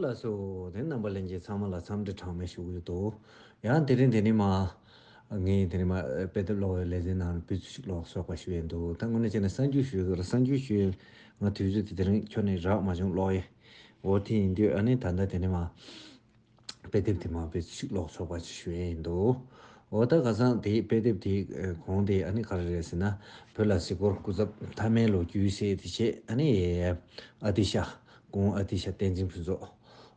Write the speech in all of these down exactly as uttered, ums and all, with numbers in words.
ལགས་སོ། དེ་རྣམ་པ་ལྷན་རྒྱས་ཚང་མ་ལ་འཚམས་འདྲི་གྲངས་མེད་ཞུ་གི་ཡོད་དོ། ཡང་དེ་རིང་དེ་ནི་མ། ངས་དེ་ནི་མ་དཔེ་དེབ་ཀློག་པའི་ལེ་ཚན་ནང་ལ་དཔེ་ཚིག་ཅིག་ཀློག་ཆོག་པ་ཞུ་ཡས་འདུག་ད་དངོས་གནས་བྱས་ན་གསར་འགྱུར་ཞུ་ཡས་ཀྱི་རེད། གསར་འགྱུར་ཞུ་ཡས་ང་དུས་ཚོད་དེ་དེ་རིང་ཁྱོན་ནས་རག་མ་བྱུང་ཀློག་ཡས། འོ་དེ་ཡིན་དུས་ཨ་ནི་ད་ལྟ་དེ་ནི་མ། དཔེ་དེབ་དེ་མ་དཔེ་ཚིག་ཅིག་ཀློག་ཆོག་པ་ཅིག་ཞུ་ཡས་ཡིན་འདུག་འོ་ད་ཁ་སང་དེ་དཔེ་དེབ་དེ་གོང་དེ་ཨ་ནི་ག་རེ་རེད་ཟེར་ན། བོད་ལ་གཟིགས་སྐོར་སྐུ་ཚབ་མཐའ་མའི་ལོ་རྒྱུས་ཟེར་དེ་བྱས་ཨ་ནི། ཨ་ཏི་ཤ། སྐུ་ངོ་ཨ་ཏི་ཤ་བསྟན་འཛིན་ཕུན་ཚོགས།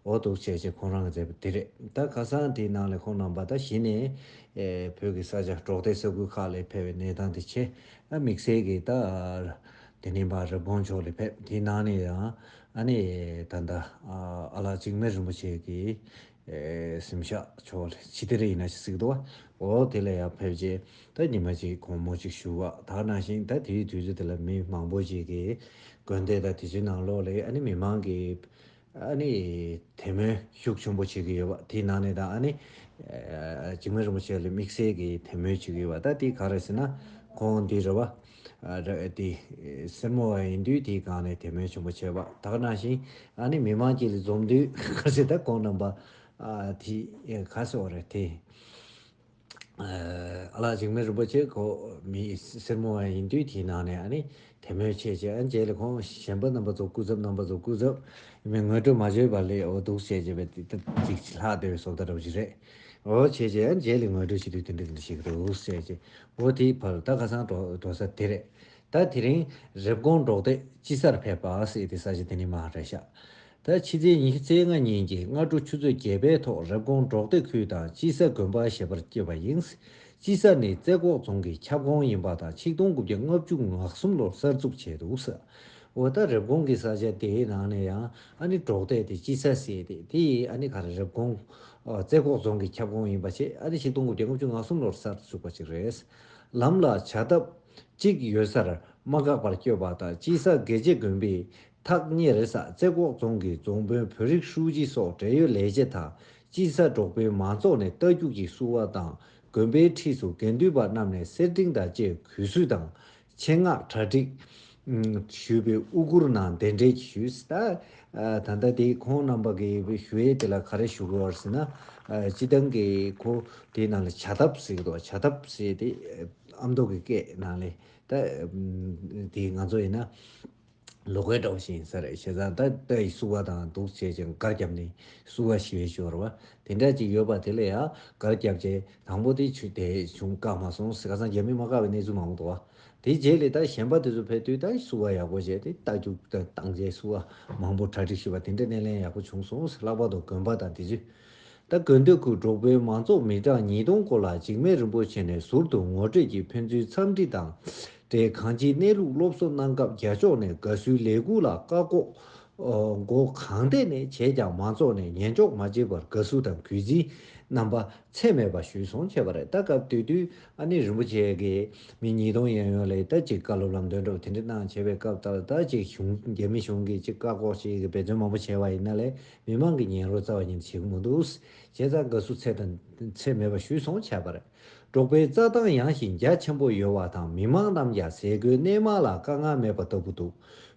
འོ་འདུག་བྱས་བྱས་ཁོང་རང་གིས་མཛད་པ་དེ་རེད། ད་ཁ་སང་དེའི་ནང་ལས་ཁོང་རྣམ་པ་ད་གཞི་ནས། ཨེ་བོད་ཀྱི་ས་ཆ་འབྲོག་སྡེ་ས་ཁུལ་ཁག་ལ་ཕེབས་པའི་གནས་སྟངས་དེ་བྱས། ཨ་དམིགས་བསལ་གྱི་ད། དེ་ནས་ཕར་རི་བོང་ཕྱོགས་ལ་ཕེབས། དེའི་ནང་ནས་ཡང་ཨ་ནི་ད་ལྟ་ཨ་ལགས་འཇིགས་མེད་རིན་པོ་ཆེ་གི་ཨེ་གཟིམ་ཤག་ཕྱོགས་ལ་ཕྱི་དེ་རེ་ཡིན་ན་ཞིག་གཟིགས་འདུག་བ། འོ་དེ་ལ་ཡང་ཕེབས་རྗེས་ད་ཉི་མ་གཅིག་དགོང་མོ་གཅིག་བཞུགས་པ། ད་ནང་བཞིན་ད་དེའི་དུས་ཚོད་དེ་ལ་མི་མང་པོ་ཞིག་གིས་དགོན་སྡེ་དང་དེ་ཚོའི་ནང་ལོགས་ལ་ཨ་ནི་མི་མང་གིས་ཨ་ནི་དད་མོས་ཤུགས་ཆེན་པོ་བྱེད་ཀྱི་ཡོད་པ། དེའི་ནང་ནས་ད་ཨ་ནི་ཨ་འཇིགས་མེད་རིན་པོ་ཆེ་ལ་དམིགས་བསལ་གྱི་དད་མོས་བྱེད་ཀྱི་ཡོད་པ། ད་དེ་ག་རེ་ཟེར་ན་ཁོང་འདི་རེད་བ། ཨ་ར་དེ་སེར་མོ་བ་ཡིན་དུས་དེའི་སྒང་ནས་དད་མོས་ཆེན་པོ་བྱས་པ། ད་ག་ནང་བཞིན་ཨ་ནི་མི་མང་གཅིག་ལ་འཛོམས་དུས་ག་ཚོད་ད་ཁོང་རྣམ་པ་ཨ་དེ་ག་ཟེར་བ་རེད་དེ། ཨ་ལགས་འཇིགས་མེད་རིན་པོ་ཆེ་ཁོ་མི་སེར་མོ་བ་ཡིན་དུས་དེའི་ནང་ནས་ཨ་ནི་དད་མོས་བྱས་བྱས། ཨ་རྗེས་ལ་ཁོང་གཞན་པ་རྣམ་པ་ཚོ་སྐུ་ཚབ་རྣམ་པ་ཚོ་སྐུ་ཚབ་མི་ངོ་སྤྲོད་མ་བྱས་པ་ལས་འོ་འདུག་བྱས་བྱས་པའི་དེ་ཅིག་ལྷག་བསྡད་པའི་བཟོ་ལྟ་འདྲ་པོ་ཞིག་རེད། འོ་བྱས་བྱས་ཨ་རྗེས་ལ་ངོ་སྤྲོད་བྱེད་དུས་དེ་འདྲ་དེ་འདྲ་ཞིག་འདུག་བྱས་བྱས། འོ་དེའི་བར་ད་ཁ་སང་འགྲོ་འགྲོ་ས་དེ་རེད། ད་དེ་རིང་རེབ་གོང་འབྲོག་སྡེ་དཔྱིད་གསར་ཕེབས་པ་ཟེར་དེ་ས་ཆ་དེ་ནས་མར་རེད་ཤག་ད་ཕྱི་ཚེས་ཉི་ཤུ་རྩ་ལྔ་ཉིན་གྱི་སྔ་དྲོ་ཆུ་ཚོད་བརྒྱད་པའི་ཐོག་རེབ་གོང་འབྲོག་སྡེ་ཁུལ་དང་དཔྱིད་གསར་དགོན་པ་ཞེས་པར་སྐྱོད་པ་ཡིན། དཔྱིད་གསར་ནི་རྩེ་ཁོག་རྫོང་གི་ཁྱབ་ཁོངས་ཡིན་པ་དང་ཆིག་སྟོང་དགུ་བརྒྱ་ལྔ་བཅུ་ང་གསུམ་ལོར་གསར་འཛུགས་བྱས་འདུག་ཟེར། འོ་ད་རེབ་གོང་གི་ས་ཆ་དེའི་ནང་ནས་ཡང་ཨ་ནི་འབྲོག་སྡེ་དེ་དཔྱིད་གསར་ཟེར་ཏེ་དེ་ཡི་ཨ་ནི་ག་རེ་རེབ་གོང་། ཨ་རྩེ་ཁོག་རྫོང་གི་ཁྱབ་ཁོངས་ཡིན་པ་བྱས་ཨ་ནི་ཆིག་སྟོང་དགུ་བརྒྱ་ལྔ་བཅུ་ང་གསུམ་ལོར་གསར་དུ་བཙུགས་པ་ཅིག་རེད། ལམ་ལ་བྱ་ཐབ་གཅིག་ཡོད་སར་མ་འགག་པར་བསྐྱོད་པ་དང་དཔྱིད་གསར་དགེ་བྱེད་དགོན་པའི་ཐག་གཉེར་ས་རྩེ་ཁོག་རྫོང་གི་རྫོང་དཔོན་བོད་རིགས་ཧྲུའུ་ཅི་སོགས་འབྲེལ་ཡོད་ལས་བྱེད་དང་དཔྱིད་གསར་འབྲོག་པའི་མང་ཚོགས་ནས་རྟ་རྒྱུག་གི་བསུ་བ་དང་དགོན་པའི་འཁྲིས་སུ་དགེ་འདུན་པ་རྣམས་ནས་གསེར་ཕྲེང་དང་བཅས་གུས་གསོལ་དང་། ཆེད་མངགས་གྲ་སྒྲིག་ཞུས་པའི་དབུ་གུར་ནང་གདན་འདྲེན་ཞུས། ད་ད་ལྟ་དེ་ཁོང་རྣམ་པ་གིས་ཞུ་ཡས་དེ་ལ་ག་རེ་ཞུ་དགོས་པ་ཟེར་ན། སྤྱི་བཏང་གི་ཁོ་དེའི་ནང་ལ་བྱ་ཐབ་ཟེར་གི་འདུག་བྱ་ཐབ་ཟེར་དེ་ཨ་མདོ་གི་སྐད་ནང་ལས་ད་དེ་ང་ཚོ་ཡིན་ན་ལོ་ཀའི་འདྲ་བོ་ཞིག་ཡིན་ས་རེད། བྱས་ཙང་ད་རྟ་ཡི་བསུ་བ་དང་འདུག་བྱས་ཅིང་སྒར་བརྒྱབ་ནས་བསུ་བ་ཞུ་ཡས་ཞུ་བ་རེད་བ། དེ་འདྲ་ཅིག་ཡོད་པ་དེ་ལ་ཡང་སྒར་བརྒྱབ་རྗེས་དང་པོ་དེ་ཆུ་དེ་བྱུང་བཀག་མ་སོང་ཟེར། ཁ་སང་རྒྱ་མི་མ་བཀག་པའི་གནས་ཚུལ་མང་པོ་འདུག་བ། དེའི་རྗེས་ལ་ད་གཞན་པ་དེ་ཚོ་ཕེབས་དུས་ད་བསུ་བ་ཡག་པོ་བྱས་ཏེ་རྟ་རྒྱུག་དང་བཏང་རྗེས་བསུ་བ་མང་པོ་གྲ་སྒྲིག་ཞུས་པ་དེ་འདྲ་སྣེ་ལེན་ཡག་པོ་བྱུང་སོང་ཟེར། ལྷག་པར་དུ་དགོན་པ་དང་དེ་ཚོས། ད་དགོན་སྡེ་ཁུལ་འབྲོག་པའི་མང་ཚོགས་མི་གྲངས་ཉིས་སྟོང་སྐོར་ལ་འཇིགས་མེད་རིན་པོ་ཆེ་ནས་ཟུར་དུ་ངོ་སྤྲོད་ཀྱིས་ཕན་ཚུན་འཚམས་འདྲི་དང་འབྲེལ་གང་ཅིའི་གནས་ལུགས་སློབ་གསོ་གནང་སྐབས་རྒྱ་ཕྱོགས་ནས་དགའ་བསུའི་ལས་འགུལ་ལ་བཀག་འགོག་འགོ་གང་ཐད་ནས་བྱས་ཀྱང་མང་ཚོགས་ནས་ཉན་འཇོག་མ་བྱས་པར་དགའ་བསུ་དང་གུས་བརྩིའི་རྣམ་པ་ཚད་མེད་པ་ཞུས་སོང་བྱས་པ་རེད། ད་སྐབས་དེ་དུས་ཨ་ནི་རིན་པོ་ཆེ་གིས་མི་ཉིས་སྟོང་ཡན་ཡོད་ལས་ད་ཅིག་བཀའ་སློབ་ལམ་སྟོན་འདྲ་བོ་དེ་འདྲ་གནང་བྱས་པའི་སྐབས་དེར་ད་ཅིག་གཞུང་རྒྱ་མི་གཞུང་གིས་ཅིག་བཀག་འགོག་བྱེད་ཀྱི་འབད་བརྩོན་མང་པོ་བྱས་པ་ཡིན་ན་ལས། མི་མང་གི་ཉན་རོགས་རྩ་བ་ཉིད་དུ་བྱེད་ཀྱི་མི་འདུག་བྱས་ཙང་དགའ་བསུ་ཚད་དང་ཚད་མེད་པ་ཞུས་སོང་བྱས་པ་རེད། འབྲོག་པའི་རྩྭ་ཐང་ཡངས་ཤིང་རྒྱ་ཆེན་པོ་ཡོད་པ་དང་མི་མང་རྣམས་ཀྱང་ཟས་གོས་གནས་མལ་ལ་དཀའ་ངལ་མེད་པ་ལྟ་བུ་འདུག་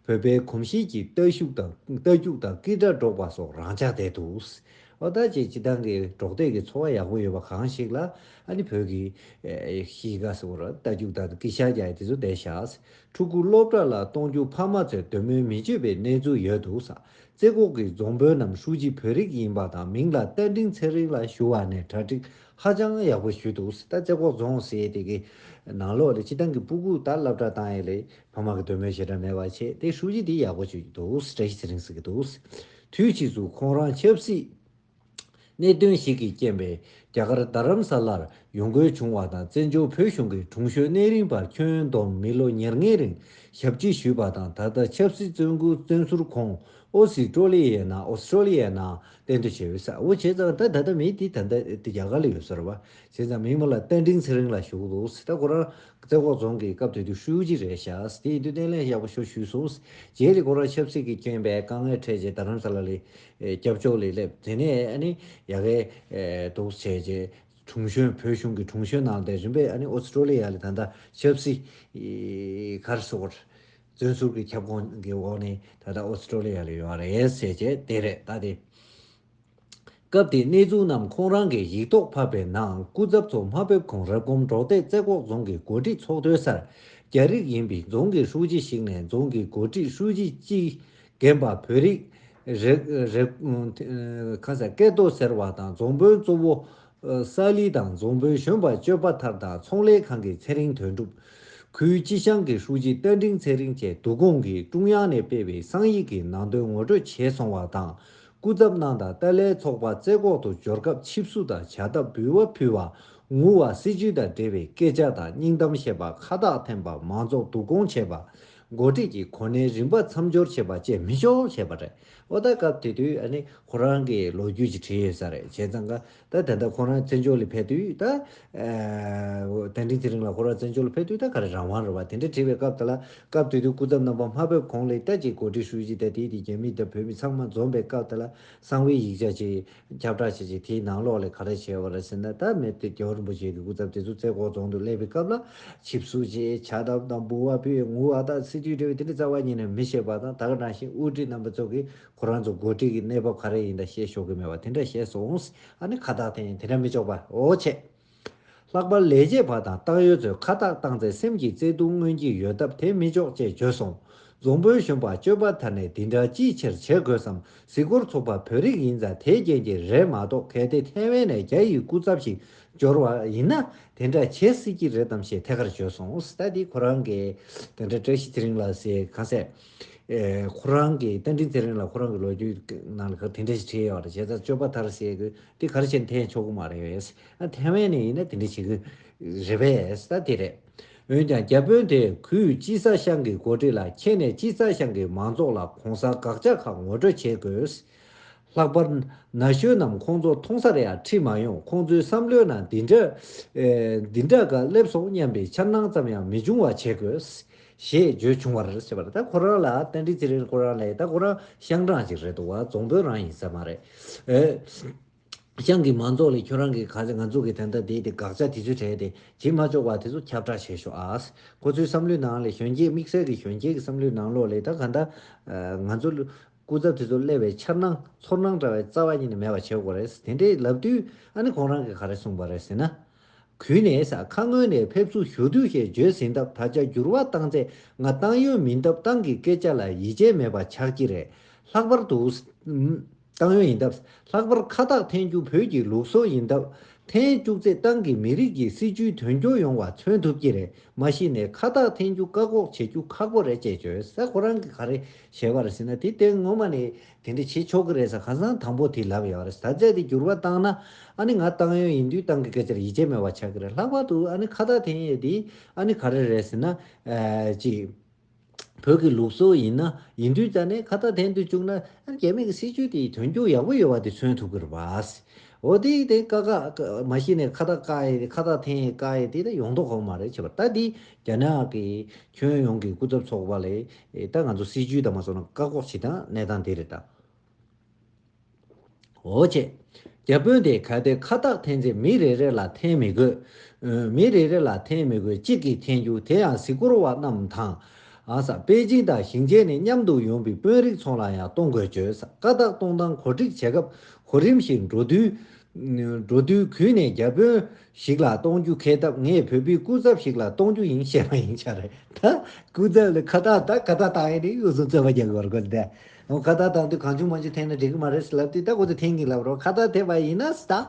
བོད་པའི་གོམས་གཤིས་ཀྱི་རྟ་རྒྱུག་དང་རྟ་རྒྱུག་དང་ཀི་སྒྲ་སྒྲོག་པ་སོགས་རང་འཇགས་བསྡད་འདུག་འོ་ད་ཅེས་སྤྱི་བཏང་གི་འབྲོག་སྡེ་གི་འཚོ་བ་ཡག་པོ་ཡོད་པ་གང་ཞིག་ལ་ཨ་ནི་བོད་ཀྱི་གཤིས་ཀ་ཟེར་བ་ར་རྟ་རྒྱུག་དང་ཀི་ཤ་རྒྱག་ཡ་དེ་ཚོ་བསྡད་ཤག་ཕྲུ་གུ་སློབ་གྲྭ་ལ་གཏོང་རྒྱུ་ཕ་མ་ཚོས་འདོད་མོས་མི་བྱེད་པའི་གནས་ཚུལ་ཡོད་འདུག་ཟེར། རྩེ་ཁོག་གི་རྫོང་དཔོན་ནམ་ཧྲུའུ་ཅི་བོད་རིགས་ཡིན་པ་དང་མིང་ལ་རྟ་མགྲིན་ཚེ་རིང་ལགས་ཞུ་བ་ནས་གྲ་སྒྲིག་ཧ་ཅང་ཡག་པོ་ཞུས་འདུག་ད་རྩེ་ཁོག་རྫོང་ཟེར་དེ་གི་ནང་ལོགས་ལ་སྤྱི་བཏང་གི་སྤུ་གུ་ད་སློབ་གྲྭ་བཏང་ཡས་ལས་ཕ་མ་གི་འདོད་མོས་ཞེ་དྲག་མེད་པ་བྱས་ཏེ་ཧྲུའུ་ཅི་དེ་ཡག་པོ་ཞུས་འདུག་བཀྲ་ཤིས་ཚེ་རིང་ཟེར་གི་འདུག་དུས་ཕྱིས་སུ་ཁོང་རང་ཆབ་སྲིད་གནད་དོན་ཞིག་གི་རྐྱེན་པས་རྒྱ་གར་རྡ་རམ་ས་ལར་ཡོང་དགོས་བྱུང་བ་དང་བཙན་བྱོལ་བོད་གཞུང་གིས་དྲུང་གཞོན་གནས་རིམ་པར་ཁྱོན་བསྡོམས་མི་ལོ་ཉེར་ལྔའི་རིང་ཞབས་ཕྱི་ཞུས་པ་དང་ད་ལྟ་ཆབ་སྲིད་བཙོན་སྐུལ་བཙོན་ཟུར་ཁོང་ཨོ་སི་ཀྲོ་ལི་ཡའི་ནང་ཨོ་སི་ཀྲོ་ལི་ཡའི་ནང་གཏན་སྡོད་བྱས་ཡོད་ས། འོ་བྱས་ཙང་ད་ད་ལྟ་མི་དེ་ད་ལྟ་དེ་རྒྱ་གར་ལ་ཡོད་ས་རེད་བ། བྱས་ཙང་མིང་མ་ལ་རྟ་མགྲིན་ཚེ་རིང་ལགས་ཞུ་གི་འདུག་ད་ཁོ་རང་རྩེ་ཁོག་རྫོང་གི་སྐབས་དེ་དུས་ཧྲུའུ་ཅི་རེད་ཤག་དེ་ཡིན་དུས་སྣེ་ལེན་ཡག་པོ་ཤོ་ཞུས་སོང་། རྗེས་ལ་ཁོ་རང་ཆབ་སྲིད་ཀྱི་རྐྱེན་པས་དཀའ་ངལ་འཕྲད་རྗེས་རྡ་རམ་ས་ལ་ལ་སྐྱབས་བཅོལ་ལ་སླེབས། དེ་ནས་ཨ་ནི་ཡ་གའི་འདུག་བྱས་རྗེས་དྲུང་གཞོན་བོད་གཞུང་གི་དྲུང་གཞོན་གནང་སྟེ་རིམ་པས་ཨ་ནི་ཨོ་སི་ཀྲོ་ལི་ཡ་ལ་ད་ལྟ་ཆབ་སྲིད་ག་རེ་ཟེར་དགོས་རེད། བཙོན་ཟུར་གྱི་ཁྱབ་ཁོངས་ཀྱི་འོག་ནས་ད་ལྟ་ཨོ་སི་ཀྲོ་ལི་ཡ་ལ་ཡོད་རེད་ཟེར་བྱས་དེ་རེད། ད་དེ་ སྐབས་དེའི་གནས་ཚུལ་རྣམས་ཁོང་རང་གིས་ཡིག་ཐོག་ཕབ་པའི་ནང་། སྐུ་ཚབ་ཚོ་དམའ་ཕེབས་ཁོངས་རབ་གོང་འབྲོག་སྡེ་རྩེ་ཁོག་རྫོང་གི་འགོ་ཁྲིད་ཚོགས་ཐོའི་སར། རྒྱ་རིགས་ཡིན་པའི་རྫོང་གི་ཧྲུའུ་ཅི་ཞིག་ནས་རྫོང་གི་འགོ་ཁྲིད་ཧྲུའུ་ཅི་གཅིག་རྒན་པ་བོད་རིགས་རེ་རེ་ཁ་ས་ཀེ་ཏོ་ཟེར་བ་དང་། རྫོང་དཔོན་གཙོ་བོ་ས་ལི་དང་། རྫོང་དཔོན་གཞོན་པ་གཅོད་པ་ཐར་དང་། ཚོང་ལས་ཁང་གི་ཚེ་རིང་དོན་གྲུབ། ཁུལ་སྤྱི་ཤང་གི་ཧྲུའུ་ཅི་རྟ་མགྲིན་ཚེ་རིང་བཅས་འདུ་ཁོངས་ཀྱིས་ཀྲུང་དབྱང་ནས་སྤེལ་བའི་གསང་ཡིག་གི་ནང་དོན་ངོ་སྤྲོད་བྱས་སོང་བ་དང་། སྐུ་ཚབ་གནང་དང་ཏཱ་ལའི་ཚོགས་པ་རྩེ་ཁོག་ཏུ་འབྱོར་སྐབས་ཆིབས་བསུ་དང་བྱ་ཐབས་འབུལ་བ་ཕུལ་བ། ངུ་བ། སྲིད་ཇུས་དང་འབྲེལ་བའི་སྐད་ཆ་དང་སྙིང་གཏམ་བཤད་པ། ཁ་བཏགས་འཐེན་པ། མང་ཚོགས་བསྡུ་སྐོང་བྱས་པ། འགོ་ཁྲིད་ཀྱི་གོ་གནས་རིམ་པ་མཚམས་སྦྱོར་བྱས་པ་བཅས་མི་ཆོག་བྱས་པ་རེད། འོ་ད་སྐབས་དེ་དུས་ཨ་ནི་ཁོ་རང་གི་ལོ་རྒྱུས་ཅིག་བྲིས་ཡོད་ས་རེད། བྱས་ཙང་ཀ་ད་ད་ལྟ་ཁོ་རང་བཙན་བྱོལ་ལ་ཕེབས་དུས་ད། རྟ་མགྲིན་ཚེ་རིང་ལགས་ཁོ་རང་བཙན་བྱོལ་ལ་ཕེབས་དུས་ད་ག་རེ་རང་དབང་རེད་བ། དེ་འདྲ་བྲིས་པའི་སྐབས་དེ་ལ། སྐབས་དེ་དུས་སྐུ་ཚབ་རྣམ་པ་དམའ་ཕེབས་གོང་ལ་ད་ཅིག་འགོ་ཁྲིད་ཧྲུའུ་ཅི་ད་དེའི་དེ་རྒྱ་མི་ད་བོད་མི་ཚང་མ་འཛོམས་པའི་སྐབས་དེ་ལ། གསང་བའི་ཡིག་ཆ་ཅིག་ཁྱབ་བསྒྲགས་བྱས་ཅིག་དེའི་ནང་ལོགས་ལ་ག་རེ་བྱས་པ་རེད་ཟེར་ན། ད་མི་དེ་རྒྱལ་བ་རིན་པོ་ཆེ་གི་སྐུ་ཚབ་དེ་ཚོ་རྩེ་ཁོག་རྫོང་དུ་སླེབས་པའི་སྐབས་ལ། ཆིབས་བསུ་བྱས། བྱ་ཐབས་དང་འབུལ་བ་ཕུལ། ངུ་བ་དང་སྲིད་ཇུས་འབྲེལ་བའི་དེ་འདྲ་རྩ་བ་ཉིད་ནས་མི་བཤད་པ་དང་། ད་ག་ནང་བཞིན་དབུ་ཁྲིད་རྣམ་པ་ཚོ་གིས་ཁོ་རང་ཚོ་འགོ་ཁྲིད་ཀྱི་གནས་བབ་ག་རེ་ཡིན་ད་བཤད་ཆོག་གི་མེད་པ་དེ་འདྲ་བཤད་སོང་། ཨ་ནི་ཁ་བཏགས་འཐེན་དེ་འདྲ་མི་ཆོག་པ། འོ་བྱས། ལྷག་པར་ལས་བྱེད་པ་དང་ཏང་ཡོན་ཚོས་ཁ་བཏགས་བཏང་ཚེ་སེམས་ཀྱི་བརྩེ་དུང་མངོན་གྱི་ཡོད་སྟབས་དེ་མི་ཆོག་ཅེས་བརྗོད་སོང་། རྫོང་དཔོན་གཞོན་པ་གཅོད་པ་ཐར་ནས་འདི་འདྲ་ཅིའི་ཕྱིར་བྱེད་དགོས་སམ། གཟིགས་སྐོར་ཚོགས་པ་བོད་རིགས་ཡིན་ཙང་དེའི་རྐྱེན་གྱིས་རེད་མ་གཏོགས། གལ་ཏེ་ཐེ་ཝན་ནས་རྒྱ་ཡི་སྐུ་ཚབ་ཞིག་འབྱོར་བ་ཡིན་ན་དེ་འདྲ་བྱེད་སྲིད་ཀྱི་རེད་དམ་ཞེས་ཐད་ཀར་བརྗོད་སོང་། ད་འདི་ཁོ་རང་གིས་དེ་འདྲ་བཀྲ་ཤིས་ཚེ་རིང་ལགས་ཟེར་ག་ཟེར། ཨེ། ཁོ་རང་གི་རྟ་མགྲིན་ཚེ་རིང་ལགས་ཁོ་རང་གི་ལོ་རྒྱུས་ནང་ལ་དེ་འདྲ་ཞིག་བྲིས་ཡོད་རེད། བྱས་ཙང་གཅོད་པ་ཐར་ཟེར་དགོས། དེ་ག་རེ་བྱས་ནས་འཐེན་ཆོག་གི་མ་རེད། ཨ། ཐེ་ཝན་ནས་ཡིན་ན་དེ་འདྲ་བྱེད་ཀྱི་རེད་པས། ད་དེ་རེད། འོན་ཀྱང་རྒྱ་དཔོན་དེས་ཁུལ་དཔྱིད་གསར་ཤང་གི་འགོ་ཁྲིད་ལ་ཁྱེད་ནས་དཔྱིད་གསར་ཤང་གི་མང་ཚོགས་ལ་གོང་གསལ་དགག་བྱ་ཁག་ངོ་སྤྲོད་བྱེད་དགོས། ལྷག་པར་ན་གཞོན་རྣམས་ཁོང་ཚོ་མཐོང་སར་ཡང་ཁྲིད་མ་ཡོང་། ཁོང་ཚོའི་བསམ་བློའི་ནང་འདི་འདྲ། ཨེ། འདི་འདྲ་ག་སླེབས་སོང་སྙམ་པའི་འཆར་སྣང་ཙམ་ཡང་མི་འབྱུང་བ་བྱེད་དགོས། ཞེས་བརྗོད་བྱུང་བ་རེད་ཟེར་བ་རེད། ད་ཁོ་རང་ལ་རྟ་མགྲིན་ཚེ་རིང་ཁོ་རང་ལ་ད་ཁོ་རང་ཤང་ཀྲང་ཅིག་རེད་འདུག་བ། རྫོང་དཔོན་རང་ཡིན་ས་མ་རེད། ཨེ། ཤང་གི་མང་ཚོགས་ལ་ཁྱོད་རང་གིས་ག་ཚོད་ང་ཚོ་གི་ད་ལྟ་དེ་དེ་དགག་བྱ་དེ་ཚོ་བྱས་ཏེ་བྱེད་མ་ཆོག་པ་དེ་ཚོ་ཁྱབ་བསྒྲགས་བྱེད་ཤོག་ཨ། ཁོ་ཚོའི་བསམ་བློའི་ནང་ལ་གཞོན་སྐྱེས་དམིགས་བསལ་གྱི་གཞོན་སྐྱེས་ཀྱི་བསམ་བློའི་ནང་ལོགས་ལ་ད་ག་འདྲ་ང་ཚོ་སྐུ་ཚབ་དེ་ཚོ་སླེབས་པའི་འཆར་སྣང་ཚོར་སྣང་འདྲ་བའི་རྩ་བ་ཉིད་ནས་མེད་པ་བྱེད་དགོས་རེད། དེ་འདྲའི་ལབ་དུས་ཨ་ནི་ཁོང་རང་གིས་ག་རེ་གསུངས་པ་རེད་ཟེར་ན། གུས་ནས་ས་ཁ་སྔོན་ནས་ཕེབས་བསུ་ཞུ་དུས་ཞེས་བརྗོད་ཟིན་སྟབས། ད་ཆ་འགྱུར་བ་བཏང་ཚེ་ང་ཏང་ཡོན་མིན་སྟབས་ཏང་གི་སྐད་ཆ་ལ་ཡིད་ཆེས་མེད་པ་ཆགས་ཀྱི་རེད། ལྷག་པར་དུ། ཏང་ཡོན་ཡིན་སྟབས། ལྷག་པར་ཁ་བཏགས་འཐེན་རྒྱུ་བོད་ཀྱི་ལུགས་སྲོལ་ཡིན་སྟབས། འཐེན་བཅུག་ཚེ་ཏང་གི་མི་རིགས་ཀྱི་སྲིད་ཇུས་དོན་འཁྱོལ་ཡོང་བ་མཚོན་ཐུབ་ཀྱི་རེད། མ་གཞི་ནས་ཁ་བཏགས་འཐེན་རྒྱུ་བཀག་འགོག་བྱེད་རྒྱུ་ཁག་པོ་རེད་ཅེས་བརྗོད། ས་ཁོ་རང་གིས་ག་རེ་བཤད་པ་རེད་ཟེར་ན། དེ་དེ་ངོ་མ་ནས་དེ་འདྲ་བྱེད་ཆོག་གི་རེད་ས། ཁ་སང་དང་པོ་དེ་ལབ་ཡོད་རེད། ད་ཆ་དེ་འགྱུར་བ་བཏང་ན་ཨ་ནི་ང་ཏང་ཡོན་ཡིན་དུས་ཏང་གི་སྐད་ཆར་ཡིད་ཆེས་མེད་པ་ཆགས་ཀྱི་རེད། ལྷག་པར་དུ་ཨ་ནི་ཁ་བཏགས་འཐེན་ཡས་དེ་ཨ་ནི་ག་རེ་རེད་ཟེར་ན། ཨ། ཅིག་བོད་ཀྱི་ལུགས་སྲོལ་ཡིན་ན་ཡིན་དུས་ཙ་ནས་ཁ་བཏགས་འཐེན་དུ་བཅུག་ན་ཨ་ནི་རྒྱ་མི་གི་སྲིད་ཇུས་དེ་དོན་འཁྱོལ་ཡག་པོ་ཡོད་པ་དེ་མཚོན་ཐུབ་ཀྱི་རེད་པ། འོ་དེ་དེ་ཀ་ཀ་མ་གཞི་ནས་ཁ་བཏགས་བཀག་ཡས་དེ་ཁ་བཏགས་འཐེན་ཡས་བཀག་ཡས་དེ་ད་ཡོང་མདོག་ཁ་པོ་མ་རེད་བྱས་པ། ད་དེ་རྒྱ་ནག་གི་ཁྱོན་ཡོངས་ཀྱི་སྐུ་ཚབ་ཚོགས་པ་ལས་ད་ང་ཚོ་སྲིད་ཇུས་དང་མ་སོང་ན་བཀག་འགོག་བྱེད་སྟངས་གནས་སྟངས་དེ་རེད་ད། འོ་བྱས། རྒྱ་དཔོན་དེས་གལ་ཏེ་ཁ་བཏགས་འཐེན་ཚེ་མི་རེ་རེ་ལ་འཐེན་མི་དགོས། ཨ། མི་རེ་རེ་ལ་འཐེན་མི་དགོས། གཅིག་གིས་འཐེན་རྒྱུ་དེ་ཡང་གཟིགས་སྐོར་བ་རྣམས་དང་། ཨ་ས། པེ་ཅིང་དང་ཞིང་ཆེན་ནས་མཉམ་དུ་ཡོང་པའི་དཔོན་རིགས་ཚོ་ལ་ཡང་གཏོང་དགོས་བརྗོད། ས། ཁ་བཏགས་གཏོང་སྟངས་གོ་སྒྲིག་བྱེད་སྐབས་གོ་རིམ་བཞིན་འགྲོ་དུས། འགྲོ་དུས་གུས་ནས་རྒྱ་དཔོན་ཞིག་ལ་གཏོང་རྒྱུ་ཁེལ་སྟབས། ངས་བོད་པའི་སྐུ་ཚབ་ཞིག་ལ་གཏོང་རྒྱུ་ཡིན་ཞེས་པ་ཡིན་ཆ་རེད་ད། སྐུ་ཚབ་ལ་ཁ་བཏགས་ད་ཁ་བཏགས་བཏང་ཡས་ནི་ཡོད་སོང་རྩོད་པ་རྒྱག་གི་བར་སྐོར་ད། འོ་ཁ་བཏགས་བཏང་དུས་གང་བྱུང་མང་བྱུང་འཐེན་ན་འགྲིག་གི་མ་རེད་ལབ་དུས་ད་ཁོ་ཚོ་འཐེན་གྱིན་ལབ་རོགས། ཁ་བཏགས་འཐེན་པ་ཡིན་ན་ད།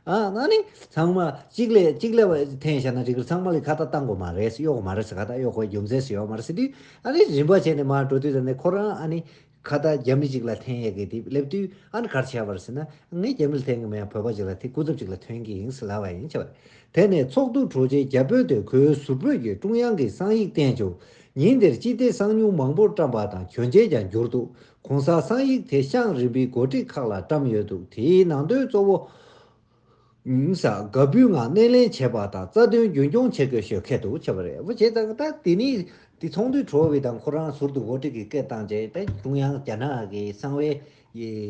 ཨ་ཨ་ནི་ཚང་མ་གཅིག་ལས་གཅིག་ལས་འཐེན་བཞག་ན་འགྲིག་གི། ཚང་མ་ལ་ཁ་བཏགས་བཏང་དགོས་མ་རེད། གཡོག་དགོས་མ་རེད། ཁ་བཏགས་གཡོག་དགོས་རྒྱུ་མཚན་ཞིག་ཡོད་མ་རེད་ཟེར་དུས་ཨ་ནི་རིམ་པ་བྱས་ནས་མར་འགྲོ་དུས་ད་ནས་ཁོ་རང་ཨ་ནི་ཁ་བཏགས་རྒྱ་མི་གཅིག་ལ་འཐེན་ཡས་ཀྱི་དེ་སླེབས་དུས་ཨ་ནི་ག་རེ་བྱས་པ་རེད་ཟེར་ན། ངས་རྒྱ་མི་ལ་འཐེན་གྱི་མེད། བོད་པ་གཅིག་ལ་འཐེན། སྐུ་ཚབ་གཅིག་ལ་འཐེན་གྱི་ཡིན་ཟེར་ལབ་པ་ཡིན་བྱས་པ་རེད། དེ་ནས་ཚོགས་འདུ་གྲོལ་རྗེས་རྒྱ་དཔོན་དེས་ཁོའི་ཟུར་པོས་ཀྱིས་ཀྲུང་དབྱང་གི་གསང་ཡིག་བསྟན་བྱུང་། ཉིན་དེར་སྤྱི་བདེ་གསང་མྱུལ་མང་པོར་བཀྲམ་པ་དང་གྱོན་ཆས་ཀྱང་འགྱུར་འདུག་གོང་གསལ་གསང་ཡིག་དེ་ཤང་རིམ་པའི་འགོ་ཁྲིད་ཁག་ལ་བཀྲམ་ཡོད་འདུག་དེའི་ནང་དོན་གཙོ་བོ། ཨུམ་ས། དགའ་འབུལ་ངང་སྣེ་ལེན་བྱེད་པ་དང་རྩ་དོན་རྒྱུན་འཁྱོངས་བྱེད་དགོས་ཞེས་འཁོད་འདུག་བྱས་པ་རེད། འོ་བྱས་ཙང་ད་དེ་ནི་དེ་ཚོགས་འདུ་གྲོལ་བའི་དང་ཁོ་རང་ཟུར་དུ་འགོ་ཁྲིད་ཀྱིས་སྐད་བཏང་རྗེས་ད་ཀྲུང་དབྱང་རྒྱ་ནག་གི་གསང་བའི་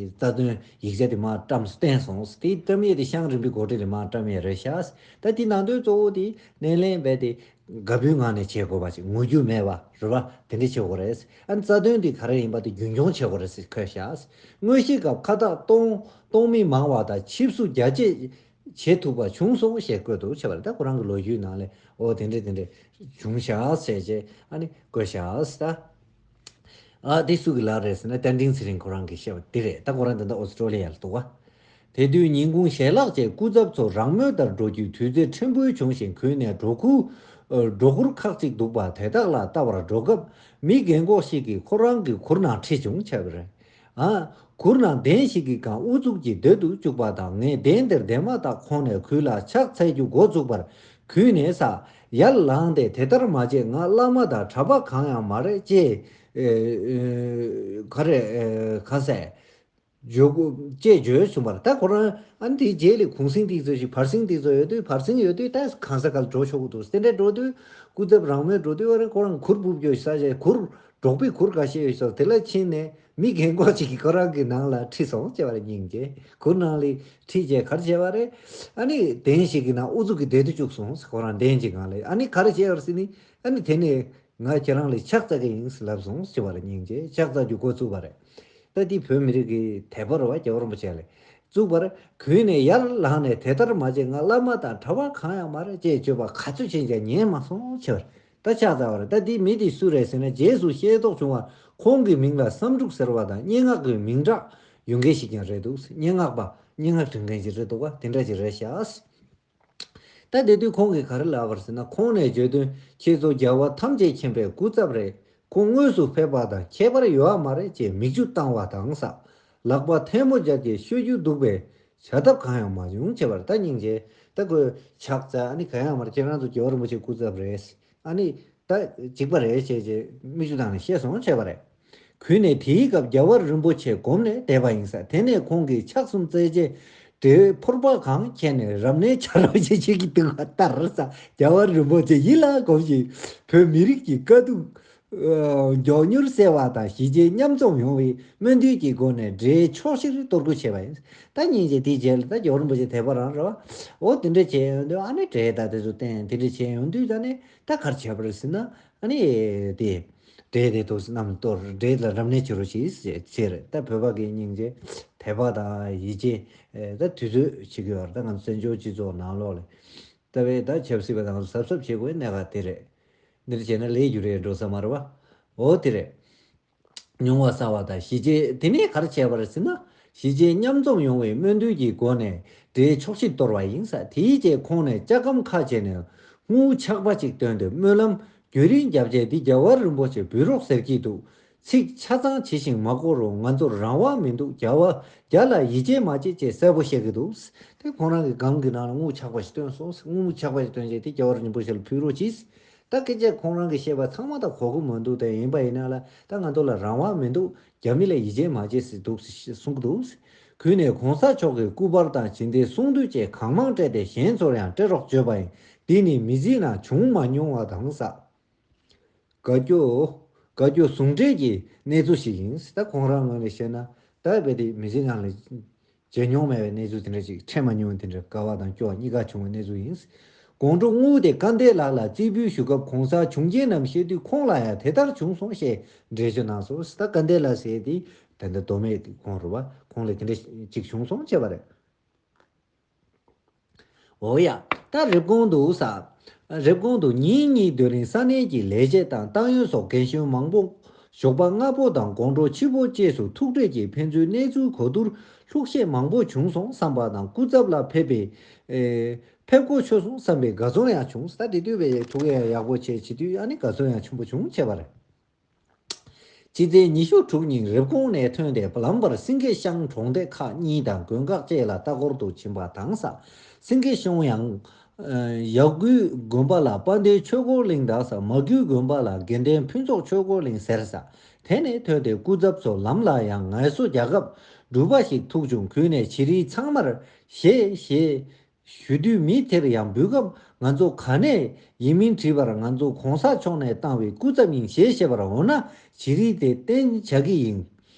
རྩ་དོན་ཡིག་ཆ་དེ་མར་བཀྲམ་བསྟན་སོང་། དེ་བཀྲམ་ཡས་དེ་ཤང་རིམ་པའི་འགོ་ཁྲིད་ལ་མར་བཀྲམ་ཡས་རེད་ཤག་ད་དེ་ནང་དོན་གཙོ་བོ་དེ་སྣེ་ལེན་བྱས་ཏེ། དགའ་པོའི་ངང་ནས་བྱེད་དགོས་པ་ཅིག་ངུ་རྒྱུ་མེད་པ་རེད་པ། དེ་འདྲ་བྱེད་དགོས་རེད། ཨ་ནི་རྩ་དོན་འདི་ག་རེ་ཡིན་པ་དེ་རྒྱུན་འཁྱོངས་བྱེད་དགོས་རེད་ཟེར་འཁོད་བཞག་དངོས་གཞིའི་སྐབས་ཁ་བཏགས་གཏོང་གཏོང་མི་མང་བ་དང་ཆིབས་བསུ་རྒྱ་སྐྱེད་བྱེད་ཐུབ་པ་བྱུང་སོང་ཞེས་བཀོད་འདུག་བྱས་པ་རེད། ད་ཁོ་རང་གི་ལོ་རྒྱུས་ནང་ལས་འོ་དེ་འདྲ་དེ་འདྲ་བྱུང་བཞག་ཟེར་བྱས་ཨ་ནི་བཀོད་བཞག་ད། ཨ་དེ་སུ་གི་ལག་རེད་ཟེར་ན་བསྟན་འཛིན་ཚེ་རིང་ཁོ་རང་གིས་བཤད་པ་དེ་རེད། ད་ཁོ་རང་ད་ལྟ་ཨོ་སི་ཀྲོ་ལི་ཡ་ལ་འདུག་བ། དེ་དུས་ཉིན་གུང་ཞལ་ལག་བཅས་སྐུ་ཚབ་ཚོ་རང་མོས་ལྟར་འགྲོ་རྒྱུའི་དུས་ཚོད་ཕྲན་བུ་བྱུང་ཞིང་ཁུལ་ནས་འགྲོ་ཁུལ་འགྲོ་ཁུར་ཁག་ཅིག་འདུག་པ་དེ་དག་ལ་ལྟ་བར་འགྲོ་སྐབས་མི་རྒན་གོག་ཞིག་གིས་ཁོ་རང་གི་གུར་ནང་ཁྲིད་བྱུང་བྱས་པ་རེད། ཨ། གུར་ནང་གདན་ཞིག་གི་སྒང་ཨུ་ཚུགས་ཀྱིས་སྡོད་དུ་བཅུག་པ་དང་ངས་གདན་དེར་བསྡད་མ་ཐག་ཁོང་ནས་གུས་ལ་ཕྱག་འཚལ་རྒྱུ་འགོ་བཙུགས་པར་གུས་ནས་ས་ཡར་ལངས་ཏེ་དེ་ལྟར་མ་བྱེད་ང་བླ་མ་དང་གྲྭ་པ་གང་ཡང་མ་རེད་ཅེས་ག་རེ་ག་ཟེ་བརྗོད་དགོས་ཅེས་བརྗོད་བྱུང་བར་ད་ཁོ་རང་ཨ་ནི་དེའི་རྗེས་ལ་གུང་སེང་ཏིག་ཙོ་ཞིག་བར་སེང་ཏིག་ཙོ་ཡོད་དུས་བར་སེང་ཡོད་དུས་ད་གང་ས་ག་ལ་འགྲོ་ཆོག་གི་འདུག་དེ་འདྲ་འགྲོ་དུས་སྐུ་ཚབ་རང་མོས་འགྲོ་དུས་ཨ་རེ་ཁོ་རང་གུར་སྦུབ་རྒྱོ་ས་ཆ་གུར་འབྲོག་པའི་གུར་ཁ་ཤས་ཡོད་ས་དེ་ལ་ཕྱིན་ནས་མི་རྒན་གོག་ཅིག་གིས་ཁོ་རང་གི་ནང་ལ་ཁྲིད་སོང་ཅེས་པ་རེད་སྙིང་རྗེ། གུར་ནང་ལ་ཁྲིད་བྱས་ག་རེ་བྱས་པ་རེད། ཨ་ནི་གདན་ཞིག་གི་ནང་ཨུ་ཚུགས་ཀྱིས་བསྡད་དུ་བཅུག་སོང་ཁོ་རང་གདན་གྱི་སྒང་ལ་ཨ་ནི་ག་རེ་བྱས་པ་རེད་ཟེར་ནི་ཨ་ནི་དེ་ནས་ང་ཁྱེད་རང་ལ་ཕྱག་འཚལ་གི་ཡིན་ལབ་སོང་ཅེས་པ་རེད་སྙིང་རྗེ། ཕྱག་འཚལ་རྒྱུ་འགོ་བཙུགས་པ་རེད། ད་འདི་བོད་མི་རིགས་ཀྱི་དད་པ་རེད་བ། རྒྱལ་བ་རིན་པོ་ཆེ་ལ་བཙུགས་པར་གུས་ནས་ཡར་ལངས་ནས་དེ་ལྟར་མ་བྱེད་ང་བླ་མ་དང་གྲྭ་པ་གང་ཡང་མ་རེད་ཅེས་བརྗོད་པ་ག་ཚོད་བྱས་ཀྱང་ཉན་མ་སོང་ཆེ་བར་ད་ཕྱག་འཚལ་བ་རེད། ད་འདི་མི་འདི་སུ་རེད་ཟེར་ན་རྗེས་སུ་ཤེས་རྟོགས་བྱུང་བར་ཁོང་གི་མིང་ལ་བསམ་འགྲུབ་ཟེར་བ་དང་སྙན་ངག་གི་མིང་གྲགས་ཡོད་མཁན་ཞིག་ཀྱང་རེད་འདུག་སྙན་ངག་པ་སྙན་ངག་འབྲི་མཁན་ཞིག་རེད་འདུག་བ། དེ་འདྲ་ཞིག་རེད་ཤག་ད་དེ་དུས་ཁོང་གིས་ག་རེ་ལབ་པ་རེད་ཟེར་ན་ཁོང་ནས་བརྗོད་དོན་ཁྱེད་ཚོ་རྒྱལ་བ་ཐམས་ཅད་མཁྱེན་པའི་སྐུ་ཚབ་རེད། ཁོང་དངོས་སུ་ཕེབས་པ་དང་ཁྱད་པར་ཡོད་པ་མ་རེད་ཅེས་མིག་ཆུ་བཏང་བ་དང་ས། ལག་པ་ཐལ་མོ་སྦྱར་གྱིས་ཤོད་རྒྱུ་འདུག་པས་བྱ་ཐབས་གང་ཡང་མ་བྱུང་བྱས་པར་ད་སྙིང་རྗེ། ད་ཁོས་ཕྱག་འཚལ་ཨ་ནི་གང་ཡང་མ་རེད། ཁྱེད་རང་ཚོ་རྒྱལ་བ་རིན་པོ་ཆེ་སྐུ་ཚབ་རེད། ཨ་ནི་ད་འཇིགས་པ་རེད་ཅེས་ཅེས་མིག་ཆུ་བཏང་ནས་བཤད་སོང་བྱས་པ་རེད། གུས་ནས་དེའི་སྐབས་རྒྱལ་བ་རིན་པོ་ཆེ་བསྒོམས་ནས་བསྡད་པ་ཡིན་ས། དེ་ནས་ཁོང་གིས་ཕྱག་གསུམ་བཙལ་རྗེས་འབྲས་ཕོར་པ་གང་ཁྱེར་ནས་རབ་གནས་བྱ་རོགས་ཅེས་ཆེ་གི་འདུག་པ་ལྟར་ས། རྒྱལ་བ་རིན་པོ་ཆེ་ཡིད་ལ་སྒོམ་ཞིང་བོད་མི་རིགས་ཀྱི་དཀའ་སྡུག་མགྱོགས་མྱུར་སེལ་བ་དང་གཞིས་བྱེས་མཉམ་འཛོམས་ཡོང་བའི་སྨོན་འདུན་གྱི་སྒོ་ནས་འབྲས་ཕྱོགས་བཞིར་གཏོར་རྒོལ་བྱས་པ་ཡིན། ད་སྙིང་རྗེ་དེའི་རྗེས་ལ་ད་རྒྱལ་བ་རིན་པོ་ཆེ་དད་པ་རང་རེད་བ། འོ་དེ་འདྲ་བྱས་ཡོང་དུས་ཨ་ནི་འབྲས་ད་དེ་ཚོ་བསྟན་དེ་འདྲ་བྱས་ཡོང་དུས་ད་ནི་ད་གར་བྱས་པ་རེད་ཟེར་ན་ཨ་ནི་དེ་འབྲས་དེ་ཐོག་རྣམས་གཏོར་འབྲས་ལ་རབ་གནས་བྱེད་རོགས་ཞེས་ཟེར་རེད། ད་བོད་པ་གི་སྙིང་རྗེ་དད་པ་དང་ཡིད་ཆེས་ད་དུས་ཚོད་བྱེད་དགོས་བར་ད་ང་ཚོ་བཙན་བྱོལ་སྤྱི་ཚོགས་ནང་ལོགས་ལ་ད་བས་ད་ཆབ་སྲིད་པ་དང་གཟབ་གཟབ་བྱེད་དགོས་གནད་འགག་དེ་རེད། འདིར་བྱས་ན་ལས་རྒྱུ་རེད་འགྲོ་ས་མ་རེད་བ། འོ་དེ་རེད། མྱོང་བ་གསར་བ་དང་གཞིས་བྱེས་དེ་ནས་ག་རེ་བྱས་པ་རེད་ཟེར་ན། གཞིས་བྱེས་མཉམ་འཛོམས་ཡོང་བའི་སྨོན་འདུན་གྱི་སྒོ་ནས་འབྲས་ཕྱོགས་བཞིར་གཏོར་བ་ཡིན་ས། དེའི་རྗེས་ཁོང་ནས་ལྕགས་སྒམ་ཁ་ཕྱེ་ནས་དངུལ་ཆག་པ་ཅིག་བཏོན་ཏེ་སྨོན་ལམ་རྒྱུན་རིང་བརྒྱབ་རྗེས་འདི་རྒྱལ་བ་རིན་པོ་ཆེ་འབུལ་རོགས་ཟེར་གྱི་འདུག་ཚིག་ཆ་ཚང་ཇི་བཞིན་མ་གོ་རུང་ང་ཚོར་རང་དབང་མི་འདུག་རྒྱལ་བ་རྒྱལ་ལ་ཡིད་ཆེས་མ་བྱེད་ཅེས་གསལ་པོ་བཤད་ཀྱི་འདུག་དེ་ཁོང་རང་གི་སྒམ་གྱི་ནང་ལ་དངུལ་ཆག་པ་ཞིག་བཏོན་སོང་། དངུལ་ཆག་པ་ཞིག་བཏོན་རྗེས་དེ་རྒྱལ་བ་རིན་པོ་ཆེ་ལ་ཕུལ་རོགས་གྱིས། ད་སྐད་ཆ་ཁོང་རང་གིས་བཤད་པ་ཚང་མ་ད་གོ་གི་མི་འདུག་དེ་ཡིན་པ་ཡིན་ན་ལ་ད་ང་ཚོ་ལ་རང་དབང་མི་འདུག་རྒྱ་མི་ལ་ཡིད་ཆེས་མ་བྱེད་སྲིད་འདུག་གསུང་གི་འདུག་གུས་ནས་གོང་ས་མཆོག་གི་སྐུ་པར་དང་བྱིན་ལྡན་གསུང་འདུས་བཅས་གང་མང་སྤྲད་དེ་གཞན་ཚོར་ཡང་སྤྲད་རོགས་བརྗོད་པ་ཡིན། འདི་ནི་མི་ཚེའི་ནང་བྱུང་མ་མྱོང་བ་དང་ས། དགའ་སྐྱོ། དགའ་སྐྱོ་ཟུང་འབྲེལ་གྱི་གནས་ཚུལ་ཞིག་ཡིན། ད་ཁོང་རང་ངོས་ནས་བཤད་ན་ད་རྦད་དེ་མི་ཚེ་ནང་ལ་མཇལ་མྱོང་མེད་པའི་གནས་ཚུལ་དེ་འདྲ་ཞིག་འཕྲད་མ་མྱོང་བ་དེ་འདྲ་དགའ་བ་དང་སྐྱོ་བ་གཉིས་ཀ་བྱུང་བའི་གནས་ཚུལ་ཡིན། དགོང་དྲོ་དངུལ་དེ་སྐལ་ལྡན་ལགས་ལ་རྩིས་འབུལ་ཞུ་སྐབས་གོང་ས་བྱུང་རྐྱེན་རྣམས་བཤད་དུས་ཁོང་ལ་ཡང་དེ་ལྟར་བྱུང་སོང་ཞེས་འགྲེལ་བརྗོད་གནང་སོང་། ད་སྐལ་ལྡན་ལགས་ཟེར་དེ་ད་ལྟ་མདོ་སྨད་ཀྱི་ཁོང་རེད་བ། ཁོང་ལ་དེ་འདྲ་ཅིག་བྱུང་སོང་བྱས་པ་རེད། འོ་ཡ། ད་རེབ་གོང་དུ་ས། རེབ་གོང་དུ་ཉིན་གཉིས་སྡོད་རིང་ས་གནས་ཀྱི་ལས་བྱེད་དང་ཏང་ཡོན་སོགས་རྒན་གཞོན་མང་པོ་ཞོགས་པ་སྔ་པོ་དང་དགོང་དྲོ་ཕྱི་པོ་བཅས་སུ་ཐུག་འཕྲད་ཀྱིས་ཕན་ཚུན་གནས་ཚུལ་གོ་བསྡུར་ལྷུག་བཤད་མང་པོ་བྱུང་སོང་བསམ་པ་དང་སྐུ་ཚབ་ལ་ཕེབས་པའི་ཨེ་ཕེབས་གོ་ཆོད་སོང་བསམ་པའི་དགའ་ཚོར་ཡང་བྱུང་། ད་དེ་དུས་པའི་ཐུགས་ཡ་ཡག་པོ་བྱས་བྱེད་དུས་ཨ་ནི་དགའ་ཚོར་ཡང་ཆེན་པོ་བྱུང་བྱས་པ་རེད། སྤྱི་ཚེས་ཉི་ཤུ་དྲུག་ཉིན་རེབ་གོང་ནས་ཐོན་ཏེ་ལམ་བར་སེང་གེ་ཤང་གྲོང་སྡེ་ཁག་གཉིས་དང་དགོན་ཁག་བཅས་ལ་ལྟ་སྐོར་དུ་ཕྱིན་པ་དང་ས། སེང་གེ་ཤང་ཡང་། ཡ་གུའི་དགོན་པ་ལ་དཔལ་ལྡན་ཆོས་འཁོར་གླིང་དང་ས། མ་གུའི་དགོན་པ་ལ་དགེ་ལྡན་ཕུན་ཚོགས་ཆོས་འཁོར་གླིང་ཟེར་ས། དེ་ནས་ཐོན་ཏེ་སྐུ་ཚབ་ཚོ་ལམ་ལ་ཡང་ངལ་གསོ་རྒྱག་སྐབས་སྒྲུབ་པ་ཞིག་ཐུག་བྱུང་། གུས་ནས་བྱི་རིལ་ཚང་མར་བཞེས་ཞེས། ཞུ་དུས་མི་དེར་ཡང་འབུལ་སྐབས་ང་ཚོ་ག་ནས་ཡིན་མིན་དྲིས་པར་ང་ཚོ་གོང་ས་མཆོག་ནས་བཏང་བའི་སྐུ་ཚབ་ཡིན་ཞེས་བཤད་པར་འོ་ན་བྱི་རིལ་དེ་བསྟན་བྱ་གི་ཡིན་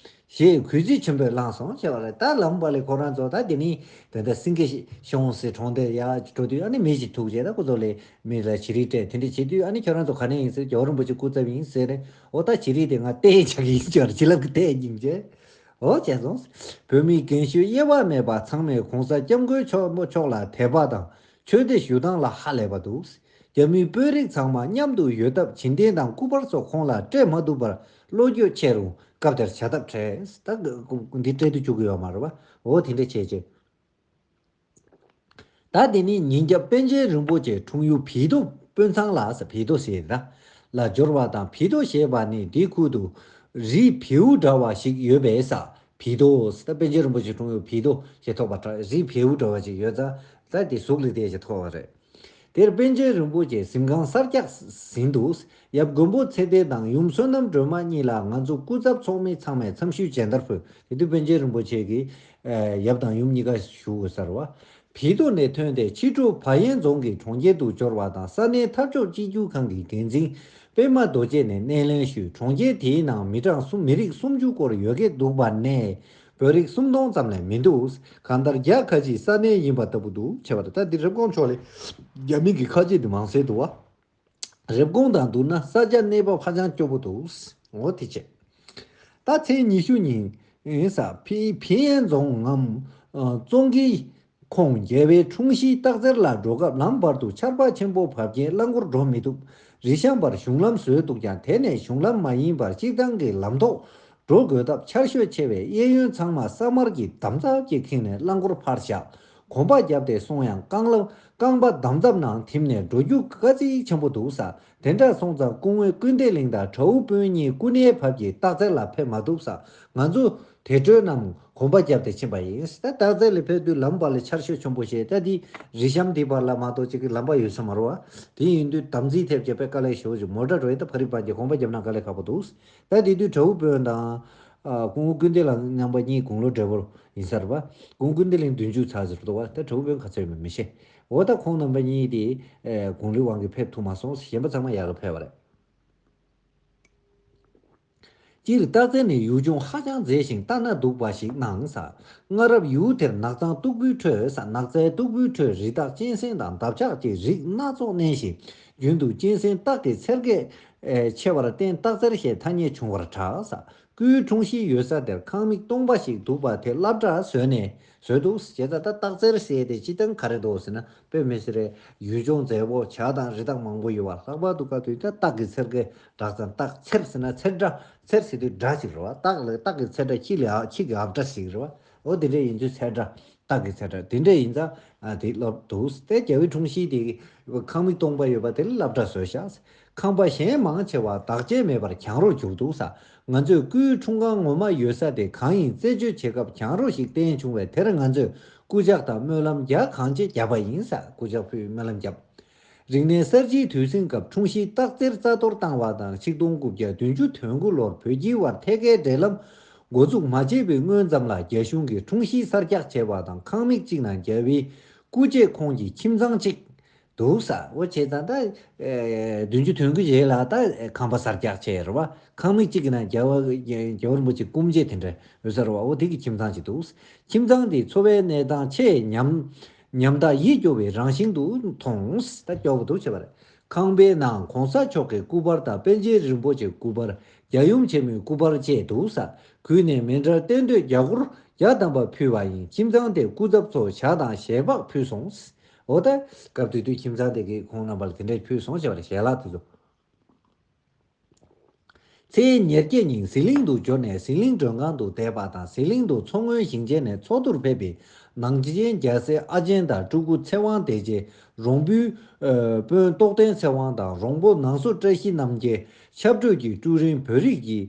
ཞེས་གུས་བརྩི་ཆེན་པོས་བླངས་སོང་ཞེས་པ་རེད། ད་ལམ་བར་ལས་ཁོ་རང་ཚོ་ད་དེ་ནི་དེ་འདྲ་སེང་གེ་ཤོང་སའི་གྲོང་སྡེ་ཡར་འགྲོ་དུས་ཨ་ནི་མི་ཞིག་ཐུག་རྗེས་ད་ཁོ་ཚོ་ལས་མི་ལ་བྱི་རིལ་སྤྲད། དེ་འདྲ་བྱེད་དུས་ཨ་ནི་ཁྱོད་རང་ཚོ་ག་ནས་ཡིན་ཟེར། རྒྱལ་བ་རིན་པོ་ཆེ་སྐུ་ཚབ་ཡིན་ཟེར་ནས། འོ་ད་བྱི་རིལ་དེ་ང་སྟེར་བྱ་གི་ཡིན་ཅེས་བྱིན་རླབས་ཀྱི་སྟེར་སྙིང་རྗེ། འོ་བྱས་སོང་། བོད་མི་རྒན་གཞོན་དབྱེ་བ་མེད་པ་ཚང་མས་གོང་ས་སྐྱབས་མགོན་མཆོག་མཆོག་ལ་དད་པ་དང་ཆོས་དད་ཞུ་སྟངས་ལ་ཧ་ལས་པ་འདུག་རྒྱ་མིའི་དཔོན་རིགས་ཚང་མ་མཉམ་དུ་ཡོད་སྟབས་བྱིན་རྟེན་དང་སྐུ་པར་སོགས་ཁོང་ལ་སྤྲད་མ་ཐུབ་པར་བློ་འགྱོད་ཆེ་རུང་སྐབས་དེར་བྱ་ཐབས་བྲལ། ད་འདི་སྤྲད་དུ་བཅུག་གི་ཡོད་མ་རེད་པ། འོ་དེ་འདྲ་བྱས་རྗེས། ད་དེ་ནི་ཉིན་རྒྱབ་པཎ་ཆེན་རིན་པོ་ཆེ་འཁྲུངས་ཡུལ་བིས་རྡོ་དཔོན་ཚང་ལ་ཟེར། བིས་རྡོ་ཟེར་ད་ལ་འབྱོར་བ་དང་། བིས་རྡོ་ཞེས་པ་ནི་དེའི་ཁུལ་དུ་རི་བེའུ་འདྲ་བ་ཞིག་ཡོད་པས་ཟེར། བིས་རྡོ་ཟེར་ད་པཎ་ཆེན་རིན་པོ་ཆེ་འཁྲུངས་ཡུལ་བིས་རྡོ་ཞེས་ཐོགས་པ་གྲགས། རི་བེའུ་འདྲ་བ་ཞིག་ཡོད་ཙང་ད་དེ་གཟུགས་ལ་བལྟས་ཞེས་ཐོགས་པ་རེད། དེར་པཎ་ཆེན་རིན་པོ་ཆེ་གཟིམ་ཁང་གསར་རྒྱག་ཟིན་འདུག་ཡབ་མགོན་པོ་ཚེ་བརྟན་དང་ཡུམ་བསོད་ནམས་སྒྲོལ་མ་གཉིས་ལ་ང་ཚོ་སྐུ་ཚབ་ཚོགས་མི་ཚང་མས་འཚམས་ཞུའི་མཇལ་དར་ཕུལ། དེ་དུས་པཎ་ཆེན་རིན་པོ་ཆེ་གི་ཨ་ཡབ་དང་ཡུམ་གཉིས་ཀ་བཞུགས་ཡོད་ས་རེད་པ། བིས་རྡོ་ནས་ཐོན་ཏེ་ཕྱི་དྲོ་བ་ཡན་རྫོང་གི་གྲོང་ཁྱེར་དུ་འབྱོར་བ་དང་། ས་གནས་འཐབ་ཕྱོགས་གཅིག་གྱུར་ཁང་གི་འགན་འཛིན་པད་མ་རྡོ་རྗེ་ནས་སྣེ་ལེན་ཞུས། གྲོང་ཁྱེར་དེའི་ནང་མི་གྲངས་སུམ་མི་རིགས་སུམ་ཅུ་སྐོར་ཡོད་ཀྱི་འདུག་པ་ནས་བོད་རིགས་སུམ་སྟོང་ཙམ་ལས་མི་འདུག་གང་ལྟར་རྒྱ་ཁ་ཆེའི་ས་གནས་ཡིན་པ་ལྟ་བུ་འདུག་བྱས་པ་རེད། ད་འདི་རེབ་གོང་ཕྱོགས་ལས་རྒྱ་མི་གི་ཁ་ཆེ་འདི་མང་སེ་འདུག་བ། རེབ་གོང་དང་བསྡུར་ན་ས་ཆ་གནས་བབ་ཧ་ཅང་སྐྱོ་པོ་འདུག་འོ་དེ་བྱས། ད་ཚེས་ཉི་ཤུ་ཉིན་ཡིན་ས་ཕི་ཕིན་ཡན་རྫོང་ངམ་ཙོང་གི་ཁོངས་རྒྱལ་བའི་འཁྲུངས་གཞིས་སྟག་རྩེར་ལ་འགྲོ་སྐབས་ལམ་བར་དུ་ཆར་པ་ཆེན་པོ་བབས་རྐྱེན་རླངས་འཁོར་འགྲོ་མི་ཐུབ། རི་གཤམ་པར་གཞུང་ལམ་བཟོས་འདུག་ཀྱང་དེ་ནས་གཞུང་ལམ་མ་ཡིན་པར་སྤྱིར་བཏང་གི་ལམ་ཐོག་འགྲོ་དགོས་སྟབས་ཆར་ཞོད་ཆེ་བས་གཡས་གཡོན་ཚང་མ་ས་དམར་གྱི་འདམ་རྫབ་ཀྱིས་ཁེངས་ནས་རླངས་འཁོར་ཕར་བཞག་གོམ་པ་བརྒྱབ་སྟེ་སོང་ཡང་རྐང་ལམ་རྐང་པ་འདམ་རྫབ་ནང་ཐིམ་ནས་འགྲོ་རྒྱུ་དཀའ་ཚེགས་ཆེན་པོ་འདུག་ས། དེ་འདྲ་སོང་ཙང་སྐུ་ངོ་ཀུན་བདེ་གླིང་དང་བྲག་འུ་དཔོན་གཉིས་སྐུ་ངལ་བབས་ཀྱིས་སྟག་རྩེ་ལ་ཕེབས་མ་ཐུབ་ས། ང་ཚོ་དེ་འཕྲོས་རྣམས་གོམ་པ་བརྒྱབ་སྟེ་ཕྱིན་པ་ཡིན། ད་སྟག་རྩེ་ལ་ཕེབས་དུས་ལམ་བར་ལ་ཆར་ཞོད་ཆེན་པོ་བྱས། ད་འདི་རི་གཤམ་འདི་བར་ལ་མ་གཏོགས་ཅིག་གི་ལམ་པ་ཡོད་ས་མ་རེད་བ། དེ་ཡིན་དུས་དམ་འཛིན་ཐེབས་བྱས་པའི་དཀའ་ལས་ཞེ་པོ་ཅིག་མོ་ཊ་འགྲོ་ཡས་ད་ཕ་རི་པ་གྱི་གོམ་པ་བརྒྱབ་ན་དཀའ་ལས་ཁག་པོ་འདུག་ད་དེ་དུས་བྲག་འུ་དཔོན་དང་། ཨ། སྐུ་ངོ་ཀུན་བདེ་གླིང་རྣམ་པ་གཉིས་དགུང་ལོ་བགྲེས་པོ་ཡིན་ས་རེད་བ། སྐུ་ངོ་ཀུན་བདེ་གླིང་བདུན་ཅུ་ཚར་ཟེར་འདུག་བ། ད་བྲག་འུ་དཔོན་ག་ཚོད་ཡིན་མིན་མི་ཤེས། འོ་ད་ཁོང་རྣམ་པ་གཉིས་དེ་ཨེ་དགུང་ལོའི་དབང་གིས་ཕེབས་ཐུབ་མ་སོང་། གཞན་པ་ཚང་མ་ཡག་གི་ཕེབས་པ་རེད། སྤྱིར་སྟག་རྩེ་ནི་ཡུལ་ལྗོངས་ཧ་ཅང་མཛེས་ཤིང་ལྟ་ན་སྡུག་པ་ཞིག་སྣང་ས། སྔ་རབས་ཡུལ་དེར་ནགས་ཚང་སྟུག་པོའི་ཁྲོད་ས། ནགས་ཚལ་སྟུག་པོའི་ཁྲོད་རི་དྭགས་གཅན་གཟན་དང་འདབ་ཆགས་ཀྱི་རིགས་སྣ་ཚོགས་གནས་ཤིང་། རྒྱུན་དུ་གཅན་གཟན་སྟག་གི་འཚེར་སྐད་ཆེ་བར་བརྟེན་སྟག་རྩེར་ཞེས་ཐ་སྙད་བྱུང་བར་གྲགས་ས། སྐུའི་འཁྲུངས་གཞིས་ཡོད་ས་དེར་ཁང་མིག་སྟོང་པ་ཞིག་འདུག་པ་དེ་སློབ་གྲྭ་བཟོས་ནས་བཟོས་འདུག་བྱས་ཙང་ད་སྟག་རྩེར་ཟེར་དེ་སྤྱིར་བཏང་ག་རེ་འདུག་ཟེར་ན་དཔེ་མི་སྲིད་རེད། ཡུལ་ལྗོངས་མཛེས་པོ། བྱ་དང་རི་དྭགས་མང་པོ་ཡོད་པ། ལྷག་པར་དུ་སྐབས་དེ་ད་སྟག་གི་འཚེར་སྐད་གྲགས་ཙང་སྟག་འཚེར་ཟེར་ན་འཚེར་སྒྲ། འཚེར་ཟེར་དུས་སྒྲ་ཅིག་རེད་བ། སྟག་ལ་སྟག་གི་འཚེར་སྒྲ་ཁྱི་ལ་ཁྱི་གི་ཨབ་སྒྲ་ཞིག་རེད་བ། འོ་དེ་འདྲ་ཡིན་དུས་འཚེར་སྒྲ། སྟག་གི་འཚེར་སྒྲ་དེ་འདྲ་ཡིན་ཙང་། ཨ། དེ་ལབ་འདུག་དེ་རྒྱལ་བའི་འཁྲུངས་གཞིས་དེ་ཁང་མིག་སྟོང་པ་ཡོད་པ་དེ་ལ་སློབ་གྲྭ་བཟོས་ཤག་ཁང་པ་གཞན་མང་ཆེ་བ་བདག་གཅེས་མེད་པར་གྱང་རོར་གྱུར་འདུག་ས། ང་ཚོས་སྐུའི་འཁྲུངས་ཁང་ངོ་མ་ཡོད་ས་དེ་གང་ཡིན་རྩད་གཅོད་བྱེད་སྐབས་གྱང་རོ་ཞིག་བསྟན་བྱུང་བས་དེར་ང་ཚོས་སྐུ་ཕྱག་དང་སྨོན་ལམ་རྒྱ་གང་ཆེ་བརྒྱབ་པ་ཡིན་ས། སྐུ་ཕྱག་ཕུལ་སྨོན་ལམ་བརྒྱབ། རིག་གནས་གསར་བརྗེའི་དུས་ཟིང་སྐབས་འཁྲུངས་གཞིས་སྟག་རྩེར་རྩ་གཏོར་བཏང་བ་དང་། ཆིག་སྟོང་དགུ་བརྒྱ་བདུན་ཅུ་དོན་དགུ་ལོར་བོད་དཀྱིལ་བར་ཐད་ཀའི་འབྲེལ་ལམ་འགོ་འཛུགས་མ་བྱས་པའི་སྔོན་ཙམ་ལ་རྒྱ་གཞུང་གིས་འཁྲུངས་གཞིས་གསར་རྒྱག་བྱས་པ་དང་། ཁང་མིག་གཅིག་ནང་རྒྱལ་བའི་སྐུ་རྗེས་ཁོང་གི་ཁྱིམ་ཚང་གཅིག་འདུག་ས། འོ་བྱས་ཙང་ད་ཨེ་བདུན་ཅུ་དོན་དགུ་རྗེས་ལ་ད་ཁང་པ་གསར་རྒྱག་བྱས་རེད་བ། ཁང་མིག་གཅིག་གི་ནང་རྒྱལ་བ་རྒྱལ་བ་རིན་པོ་ཆེ་སྐུ་མཇལ་དེ་འདྲ་ཡོད་ས་རེད་བ། འོ་དེ་གི་ཁྱིམ་ཚང་གཅིག་འདུག་ཁྱིམ་ཚང་དེའི་འཚོ་བའི་གནས་སྟངས་ཆེས་ཉམ་ཉམ་ཐག་ཡིད་སྐྱོ་བའི་རང་བཞིན་དུ་མཐོང་། ད་སྐྱོ་བོ་འདུག་བྱས་པ་རེད། ཁང་པའི་ནང་གོང་ས་མཆོག་གི་སྐུ་པར་དང་པཎ་ཆེན་རིན་པོ་ཆེའི་སྐུ་པར། རྒྱལ་ཡུམ་ཆེན་མོའི་སྐུ་པར་བཅས་འདུག་ས། གུས་ནས་མཎྜལ་རྟེན་མདོས་རྒྱ་སྒོར་བརྒྱ་ཐམ་པ་ཕུལ་བ་ཡིན། ཁྱིམ་ཚང་དེའི་སྐུ་ཚབ་ཚོ་ཇ་དང་ཞལ་འབག་ཕུལ་སོང་། འོ་ད་སྐབས་དེ་དུས་ཁྱིམ་ཚང་དེ་གིས་ཁོང་རྣམ་པ་ལ་དེ་འདྲ་ཕུལ་སོང་བྱས་པ་རེད། ཞལ་ལག་དེ་ཚོ། ཚེས་ཉེར་བརྒྱད་ཉིན་ཟི་ལིང་དུ་འབྱོར་ནས་ཟི་ལིང་མགྲོན་ཁང་དུ་བསྡད་པ་དང་། ཟི་ལིང་དུ་མཚོ་སྔོན་ཞིང་ཆེན་ནས་ཚོགས་འདུར་ཕེབས་པའི་ནང་ཆེན་རྒྱལ་སྲས་ཨ་ཆེན་དང་སྤྲུལ་སྐུ་ཚེ་དབང་བདེ་ཆེན། རོང་པོའི་དཔོན་རྟོགས་ལྡན་ཚེ་དབང་དང་། རོང་པོ་ནང་སོ་བཀྲ་ཤིས་རྣམ་རྒྱལ། ཆབ་གྲོས་ཀྱི་ཀྲུའུ་རིན། བོད་རིགས་ཀྱི་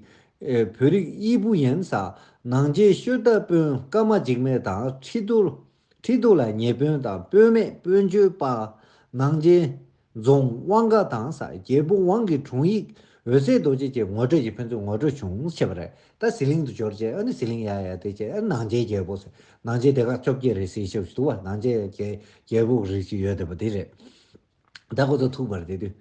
བོད་རིགས་དབྱི་པུ་ཡན་ས། ནང་ཆེན་ཤོད་ད་དཔོན་ཀརྨ་འཇིགས་མེད་དང་། ཁྲི་ཐོག་ཁྲི་ཐོག་ལ་ཉེ་དཔོན་དང་། དཔོན་མེད་དཔོན་གཅོད་པ། ནང་ཆེན་རྫོང་དབང་དགའ་དང་ས། རྒྱལ་པོ་དབང་གི་དྲུང་ཡིག་འོད་ཟེར་རྡོ་རྗེ་བཅས་ངོ་སྤྲོད་ཀྱིས་ཕན་ཚུན་ངོ་སྤྲོད་བྱུང་བྱས་པ་རེད། ད་ཟི་ལིང་དུ་འབྱོར་རྗེས་ཨ་ནི་ཟི་ལིང་ཡ་ཡ་དེ་བྱས་ཨ་ནང་ཆེན་རྒྱལ་པོ་ཟེར། ནང་ཆེན་དེ་ག་བཅོ་བརྒྱད་རེད་ཟེར་ཤོག་ཞིག་འདུག་བ། ནང་ཆེན་རྒྱལ་རྒྱལ་པོ་རིགས་ཅིག་ཡོད་བསྡད་པ་དེ་རེད། ད་ཁོ་ཚོ་ཐུག་པར་དེ་དུས།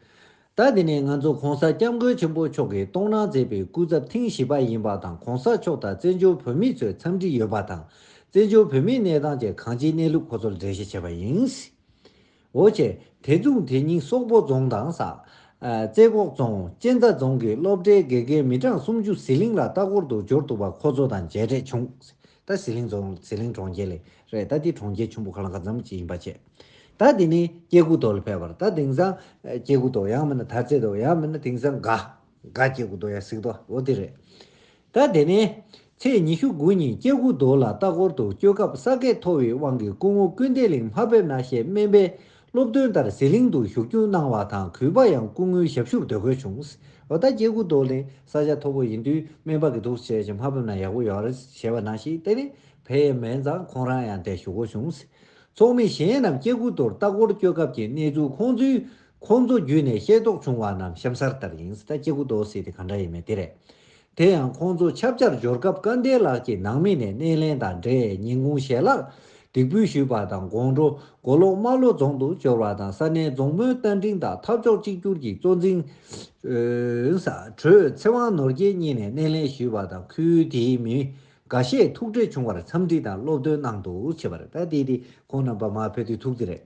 ད་དེ་ནས་ང་ཚོ་གོང་ས་སྐྱབས་མགོན་ཆེན་པོ་མཆོག་གིས་གཏོང་གནང་མཛད་པའི་སྐུ་ཚབ་ཐེངས་བཞི་པ་ཡིན་པ་དང་། གོང་ས་མཆོག་དང་བཙན་བྱོལ་བོད་མི་ཚོའི་འཚམས་འདྲི་ཡོད་པ་དང་། བཙན་བྱོལ་བོད་མིའི་གནས་སྟངས་བཅས་གང་ཅིའི་གནས་ལུགས་ཁོ་ཚོར་འགྲེལ་བཤད་བྱས་པ་ཡིན། འོ་བྱས། དེ་མཚུངས་དེ་ཉིན་སོག་པོ་རྫོང་དང་ས། ཨ། རྩེ་ཁོག་རྫོང་། གཅན་ཚ་རྫོང་གི་སློབ་གྲྭའི་དགེ་རྒན་མི་གྲངས་སུམ་ཅུ་ཟི་ལིང་ལ་ལྟ་སྐོར་དུ་འབྱོར་ཐུབ་པ་ཁོ་ཚོ་དང་མཇལ་འཕྲད་བྱུང་། ད་ཟི་ལིང་རྫོང་། ཟི་ལིང་གྲོང་ཁྱེར་ལ་རེད། ད་འདི་གྲོང་ཁྱེར་ཆེན་པོ་ཁ་ལ་ག་ཙམ་ཅིག་ཡིན་པ་བྱས། ད་འདི་ནི་སྐྱེ་རྒུ་མདོ་ལ་ཕེབས་པར། ད་དེང་སང་སྐྱེ་རྒུ་མདོ། ཡང་མིན་ན་དར་རྩེ་མདོ། ཡང་མིན་ན་དེང་སང་དགའ། དགའ་སྐྱེ་རྒུ་མདོ་ཡང་ཟེར་གི་འདུག་འོ་དེ་རེད། ད་དེ་ནས་ཚེས་ཉི་ཤུ་དགུ་ཉིན་སྐྱེ་རྒུ་མདོ་ལ་ལྟ་སྐོར་དུ་བསྐྱོད་སྐབས། ས་གའི་མཐོ་བའི་དབང་གིས་སྐུ་ངོ་ཀུན་བདེ་གླིང་མ་ཕེབས་ན་ཞེས་སྨན་པས་སློབ་སྟོན་ལྟར་ཟི་ལིང་དུ་བཞུགས་སྐྱོང་གནང་བ་དང་། གུས་པ་ཡང་སྐུ་ངོའི་ཞབས་ཞུར་འདོད་དགོས་བྱུང་། འོ་ད་སྐྱེ་རྒུ་མདོ་ལ་ས་ཆ་མཐོ་པོ་ཡིན་དུས་སྨན་པ་གིས་འདུག་བྱས་ཅིང་མ་ཕེབས་ན་ཡག་པོ་ཡོད་རེད་ཞེས་པ་ནང་བཞིན། དེ་ནི་ཕེབས་ཡས་མེད་ཙང་ཁོང་རང་ཡང་དེར་བཞུགས་དགོས་བྱུང་། ཚོགས་མི་གཞན་རྣམས་སྐྱེ་རྒུ་མདོར་ལྟ་སྐོར་བསྐྱོད་སྐབས་ཀྱི་གནས་ཚུལ་ཁོང་ཚོའི། ཁོང་ཚོ་བརྒྱུད་ནས་ཤེས་རྟོགས་བྱུང་བ་རྣམས་གཤམ་གསལ་ལྟར་ཡིན། ད་སྐྱེ་རྒུ་མདོ་ཟེར་དེ་ག་འདྲ་ཡིན་མིན་དེ་རེད། དེ་ཡང་ཁོང་ཚོ་ཆབ་ཆར་འབྱོར་སྐབས་སྐལ་ལྡན་ལགས་ཀྱིས་ནང་མི་ནས་སྣེ་ལེན་དང་འབྲེལ། ཉིན་གུང་ཞལ་ལག་འདེགས་འབུལ་ཞུས་པ་དང་། དགོང་དྲོ་མགོ་ལོག་རྨ་ལྷོ་རྫོང་དུ་འབྱོར་བ་དང་། ས་གནས་རྫོང་དཔོན་རྟ་མགྲིན་དང་འཐབ་ཕྱོགས་གཅིག་གྱུར་གྱི་གཙོ་འཛིན་གྲོས་ཚེ་དབང་ནོར་རྒྱས་གཉིས་ནས་སྣེ་ལེན་ཞུས་པ་དང་། ཁུལ་དེའི་མི་འགའ་ཤས་ཐུག་འཕྲད་བྱུང་བར་འཚམས་འདྲི་དང་སློབ་སྟོན་གནང་འདུག་བྱས་པ་རེད། ད་དེ་དེ་ཁོང་རྣམ་པ་མར་ཕེབས་དུས་ཐུག་དེ་རེད།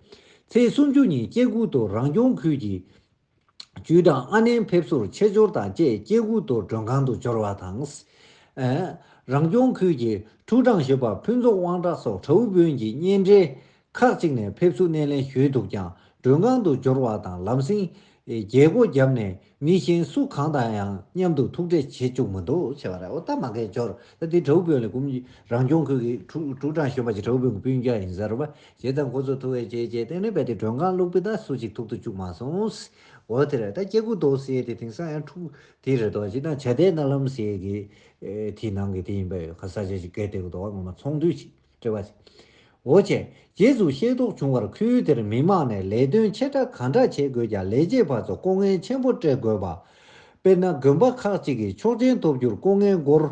ཚེས་སུམ་ཅུ་ཉིན་སྐྱེ་རྒུ་མདོ་རང་སྐྱོང་ཁུལ་གྱི་ཅུས་ཀྲང་ཨ་ནན་ཕེབས་བསུར་ཆེད་འབྱོར་དང་བཅས་སྐྱེ་རྒུ་མདོ་མགྲོན་ཁང་དུ་འབྱོར་བ་དང་། ཨ། རང་སྐྱོང་ཁུལ་གྱི་ཁྲུའུ་ཀྲང་གཞོན་པ་ཕུན་ཚོགས་དབང་གྲགས་སོགས་དྲ་འབུ་བོན་གྱི་བརྙན་འཕྲིན་ཁག་ཅིག་ནས་ཕེབས་བསུ་སྣེ་ལེན་ཞུས་འདུག་ཀྱང་། མགྲོན་ཁང་དུ་འབྱོར་བ་དང་ལམ་སེང་རྒྱལ་སྒོ་བརྒྱབ་ནས་མི་གཞན་སུ་གང་དང་ཡང་མཉམ་དུ་ཐུག་འཕྲད་བྱེད་བཅུག་མི་འདུག་བྱས་པ་རེད། འོ་ད་མ་གིར་འབྱོར། ད་དེ་དྲ་འབུ་བོན་ལ་གུམ་རང་སྐྱོང་ཁུལ་གྱི་ཁྲུའུ་ཀྲང་གཞོན་པ་ཅིག་དྲ་འབུ་བོན་གྱི་སྤུན་ཀྱག་ཡིན་ས་རེད་པ། བྱས་ཙང་ཁོ་ཚོ་ཐུག་པའི་རྗེས་རྗེས་བསྟན་ནས་རྦད་དེ་མགྲོན་ཁང་བླུགས་པའི་ད་སུ་གཅིག་ཐུག་ཏུ་བཅུག་མ་སོང་། འོ་དེ་རེད། ད་སྐྱེ་རྒུ་མདོ་ཟེར་དེ་དེང་སང་ཡང་ཁྲུའུ་དེ་རེད་དོ། ཅི་ད་བྱ་དེ་རྣ་ལམ་ཟེར་གི་དེའི་ནང་གི་དེ་ཡིན་པ་ཡོད། ཁ་ས་ཆ་ཞིག་སྐད་དེ་གི་འདུག་ངོ་མ་ཚོང་འདུས་ཅིག་སྤྲད་པ་ཅིག་འོ་བྱས། རྗེས་སུ་ཤེས་རྟོགས་བྱུང་བར། ཁུལ་དེར་མི་མང་ནས་ལས་དོན་ཆེ་ཕྲ་གང་འདྲ་བྱེད་དགོས་ཀྱང་། ལས་བྱེད་པ་ཚོ་ལྐོག་རྔན་ཆེན་པོ་སྤྲད་དགོས་པ། དཔེར་ན། དགོན་པ་ཁག་ཅིག་གིས་ཆོག་མཆན་ཐོབ་རྒྱུར་ལྐོག་རྔན་སྒོར་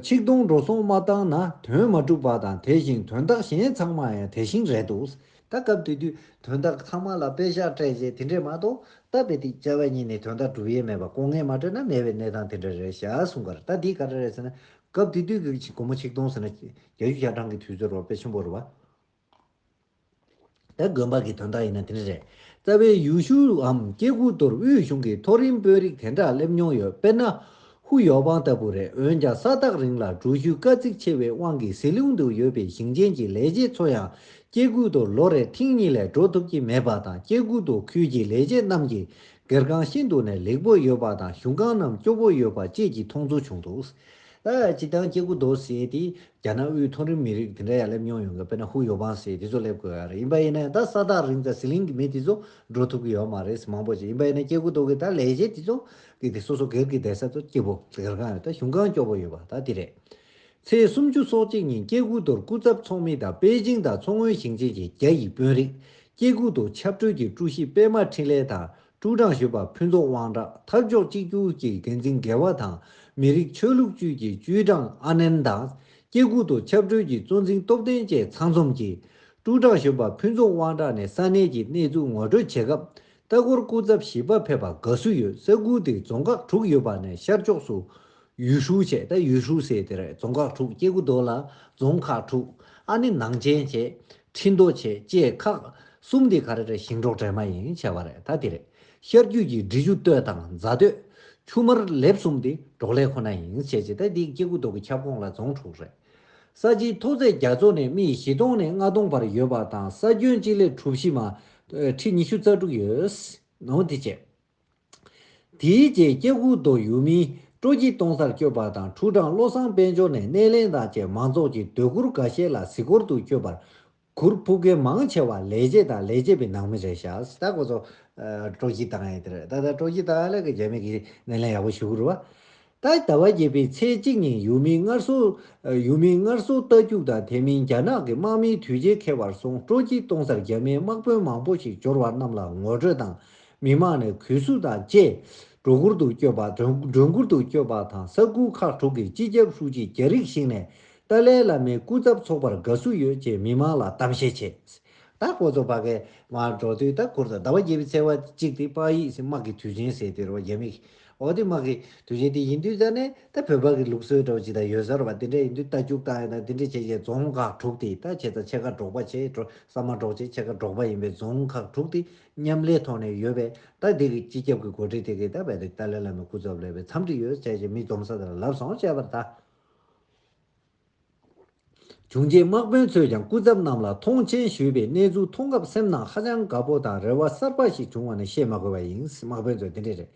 ཆིག་སྟོང་འགྲོ་སོང་མ་བཏང་ན་དོན་མ་འགྲུབ་པ་དང་། དེ་བཞིན་དོན་དག་གཞན་ཚང་མ་ཡང་དེ་བཞིན་རེད་འདུག་ད་སྐབས་དེ་དུས་དོན་དག་ཚང་མ་ལ་པེ་ཤག་སྤྲད་རྗེས་དེ་འདྲས་མ་གཏོགས། ད་དཔེ་དེ་བཅའ་བ་གཉིས་ནས་དོན་དག་འགྲུབ་ཡས་མེད་པ། ལྐོག་རྔན་མ་སྤྲད་ན་མེད་པའི་གནས་སྟངས་དེ་འདྲ་རེད་ཤག་གསུངས་པ་རེད། ད་འདི་ག་རེ་རེད་ཟེར་ན། སྐབས་དེ་དུས་ཀྱི་སྒོར་མོ་ཆིག་སྟོང་ཟེར་ན་བརྒྱད་ཅུ་གྱ་གྲངས་ཀྱི་དུས་ཚོད་རོགས་དཔེ་ཆེན་པོ་རེད་པ། ད་དགོན་པ་གི་དོན་དག་ཡིན་ན་དེ་འདྲ་རེད། རྩ་བའི་ཡུལ་ཤུལ་འམ་སྐྱེ་རྒུ་མདོར་དབུས་གཞུང་གི་མཐོ་རིམ་དཔོན་རིགས་དེ་འདྲ་སླེབས་མྱོང་ཡོད། དཔེར་ན། ཧུ་ཡོ་པང་ལྟ་བུ་རེད། འོན་ཀྱང་ས་ཐག་རིང་ལ་འགྲུལ་བཞུད་དཀའ་ཚེགས་ཆེ་བའི་དབང་གིས་ཟི་ལིང་དུ་ཡོད་པའི་ཞིང་ཆེན་གྱི་ལས་བྱེད་ཚོ་ཡང་སྐྱེ་རྒུ་མདོར་ལོ་རེར་ཐེངས་གཉིས་ལས་འགྲོ་ཐུབ་ཀྱི་མེད་པ་དང་། སྐྱེ་རྒུ་མདོ་ཁུལ་གྱི་ལས་བྱེད་རྣམས་ཀྱིས་སྒེར་ཁང་ཤིན་ཏུ་ནས་ལེགས་པོ་ཡོད་པ་དང་། གཞུང་ཁང་རྣམས་སྐྱོ་པོ་ཡོད་པ་བཅས་ཀྱི་མཐོང་ཚུལ་བྱུང་འདུག་ད་སྤྱིར་བཏང་སྐྱེ་རྒུ་མདོ་ཟེར་དེ་རྒྱ་ནག་དབུས་མཐོ་རིམ་མི་རིགས་དེ་འདྲ་ཡང་སླེབས་མྱོང་ཡོད་འགའ། དཔེར་ན་ཧུ་ཡོ་པང་ཟེར་དེ་ཚོ་སླེབས་དགོས་ཡ་རེད། ཡིན་པ་ཡིན་ན་ད་ས་ཐག་རིང་ཙང་ཟི་ལིང་གི་མི་དེ་ཚོ་འགྲོ་ཐུབ་ཀྱི་ཡོད་མ་རེད། མང་པོ་ཅིག་ཡིན་པ་ཡིན་ན་སྐྱེ་རྒུ་མདོ་གི་ད་ལས་བྱེད་དེ་ཚོ་གི་དེ་སོ་སོ་སྒེར་གྱི་བསྡད་ས་ཚོ་སྐྱིད་པོ། སྒེར་ཁང་ཡོད། ད་གཞུང་ཁང་སྐྱོ་པོ་ཡོད་པ་ད་དེ་རེད། ཚེས་སུམ་ཅུ་སོ་གཅིག་ཉིན་སྐྱེ་རྒུ་མདོར་སྐུ་ཚབ་ཚོགས་མི་དང་པེ་ཅིང་དང་མཚོ་སྔོན་ཞིང་ཆེན་གྱི་རྒྱ་ཡི་དཔོན་རིགས། སྐྱེ་རྒུ་མདོ་ཆབ་གྲོལ་གྱི་ཀྲུའུ་ཞི་པད་མ་འཕྲིན་ལས་དང་། ཀྲུའུ་ཀྲང་གཞོན་པ་ཕུན་ཚོགས་དབང་གྲགས། འཐབ་ཕྱོགས་གཅིག་གྱུར་གྱི་འགན་འཛིན་དགེ་བ་དང་། མི་རིགས་ཆོས་ལུགས་ཅུས་ཀྱི་ཅུས་ཀྲང་ཨ་ནན་དང་། སྐྱེ་རྒུ་མདོ་ཆབ་གྲོལ་གྱི་གཙོ་འཛིན་སྟོབས་ལྡན་བཅས་ཚང་འཛོམས་ཀྱིས། ཀྲུའུ་ཀྲང་གཞོན་པ་ཕུན་ཚོགས་དབང་གྲགས་ནས་ས་གནས་ཀྱི་གནས་ཚུལ་ངོ་སྤྲོད་བྱེད་སྐབས། ལྟ་སྐོར་སྐུ་ཚབ་བཞི་པ་ཕེབས་པར་དགའ་བསུ་ཡོད། ས་ཁུལ་དེ་རྫོང་ཁག་དྲུག་ཡོད་པ་ནས་ཤར་ཕྱོགས་སུ་ཡུས་ཧྲུའུ་བྱས། ད་ཡུས་ཧྲུའུ་ཟེར་དེ་རེད། རྫོང་ཁག་དྲུག་སྐྱེ་རྒུ་མདོ་ལ་རྫོང་ཁག་དྲུག་ཨ་ནི་ནང་ཆེན་བྱས། ཁྲིན་ཏོ་བྱས། བཅས་ཁག་གསུམ་དེ་ག་རེ་རེད། ཞིང་འབྲོག་འདྲེས་མ་ཡིན་བྱས་པ་རེད། ད་དེ་རེད། ཤར་རྒྱུད་ཀྱི་འབྲི་ཆུ་སྟོད་དང་རྫ་སྟོད། ཆུ་དམར་ལེབ་གསུམ་དེ་འབྲོག་ལས་ཁོ་ན་ཡིན་བྱས་བྱས། ད་འདི་སྐྱེ་རྒུ་མདོ་གི་ཁྱབ་ཁོངས་ལ་རྫོང་དྲུག་རེད། ས་ཆའི་མཐོ་ཚད་རྒྱ་མཚོ་ནས་སྨི་བཞི་སྟོང་ནས་ལྔ་སྟོང་བར་ཡོད་པ་དང་། ས་ཁྱོན་སྤྱི་ལེ་གྲུ་བཞི་མ་ཁྲི་ཉི་ཤུ་རྩ་དྲུག་ཡོད། ནོ་དེ་བྱས། དེའི་རྗེས་སྐྱེ་རྒུ་མདོ་ཡུལ་མིའི་སྤྲོ་སྐྱིད་གཏོང་སར་བསྐྱོད་པ་དང་། ཁྲུའུ་ཀྲང་བློ་བཟང་དཔལ་འབྱོར་ནས་སྣེ་ལེན་དང་བཅས་མང་ཚོགས་ཀྱི་སྡོད་གུར་འགའ་ཤས་ལ་གཟིགས་སྐོར་དུ་བསྐྱོད་པར་གུར་ཕུབ་མཁན་མང་ཆེ་བ་ལས་བྱེད་དང་ལས་བྱེད་པའི་ནང་མི་རེད་ཤག་ད་ཁོ་ཚོ་ཨ་སྤྲོ་སྐྱིད་བཏང་ཡས་དེ་རེད། ད་ལྟ་སྤྲོ་སྐྱིད་བཏང་ཡས་ལ་གི་རྒྱ་མི་གི་སྣེ་ལེན་ཡག་པོ་ཞུ་གི་རེད་བ། ད་ཟླ་བ་བརྒྱད་པའི་ཚེས་གཅིག་ཉིན་ཡུལ་མིའི་སྔར་སྲོལ། ཡུལ་མིའི་སྔར་སྲོལ་རྟ་རྒྱུག་དང་དེ་མིན་རྒྱ་ནག་གི་དམག་མིའི་དུས་ཆེན་འཁེལ་བར་སོང་། སྤྲོ་སྐྱིད་གཏོང་སར་རྒྱ་མིའི་དམག་དཔོན་མང་པོ་ཞིག་འབྱོར་བ་རྣམས་ལ་ངོ་སྤྲོད་དང་མི་མང་ནས་གུས་བསུ་དང་བཅས་སྒྲོ་གུར་དུ་བསྐྱོད་པ། མགྲོན་མགྲོན་གུར་དུ་བསྐྱོད་པ་དང་། ས་ཁུལ་ཁག་དྲུག་གི་སྤྱི་ཁྱབ་ཧྲུའུ་ཅི་རྒྱ་རིགས་ཤིག་ནས་ཏཱ་ལའི་བླ་མའི་སྐུ་ཚབ་ཚོགས་པར་དགའ་བསུ་ཡོད་ཅེས་མི་མང་ལ་གཏམ་བཤད་བྱས། ད་ཁོ་ཚོ་ཕ་གི་མར་འགྲོ་དུས་ད་ཁུར་དང་ཟླ་བ་བརྒྱད་པའི་ཚེས་པ་གཅིག་དེ་དཔག་ཡིག་ཟེར་དམག་གི་དུས་ཆེན་ཟེར་དེ་རེད་བ། རྒྱ་མི་གི་འོ་དེ་དམག་གི་དུས་ཆེན་དེ་ཡིན་དུས་ད་ནས་ད་བོད་པ་གི་ལུགས་སྲོལ་འདྲ་བོ་ཅིག་ད་ཡོད་ས་རེད་བ། དེ་འདྲ་ཡིན་དུས་རྟ་རྒྱུག་བཏང་ཡོད་ན་དེ་འདྲ་བྱས་བྱས་རྫོང་ཁག་དྲུག་དེ་ད་བྱས་ཙང་ཕྱེད་ཀ་འབྲོག་པ་བྱས་འགྲོ་ས་མ་འབྲོག་བྱས་ཕྱེད་ཀ་འབྲོག་པ་ཡིན་པའི་རྫོང་ཁག་དྲུག་དེ་མཉམ་ལས་ཐོག་ནས་ཡོད་པས། ད་དེ་གི་སྤྱི་ཁྱབ་ཀྱི་འགོ་ཁྲིད་དེ་གི་ད་བས་ཏཱ་ལའི་བླ་མའི་སྐུ་ཚབ་ལས་པའི་འཚམས་འདྲི་ཡོད་བྱས་བྱས་མི་འཛོམས་ས་དེ་ལ་ལབ་སོང་བྱས་པར་ད། བྱུང་རྗེས་དམག་དཔོན་ཚོས་ཀྱང་སྐུ་ཚབ་རྣམས་ལ་མཐོང་མཆན་ཞུས་པའི་གནས་ཚུལ་མཐོང་སྐབས་སེམས་ནང་ཧ་ཅང་དགའ་པོ་དང་རེ་བ་གསར་པ་ཞིག་བྱུང་བ་ནི་བཤད་མ་དགོས་པ་ཡིན། དམག་དཔོན་ཚོས་དེ་འདྲས་རེད།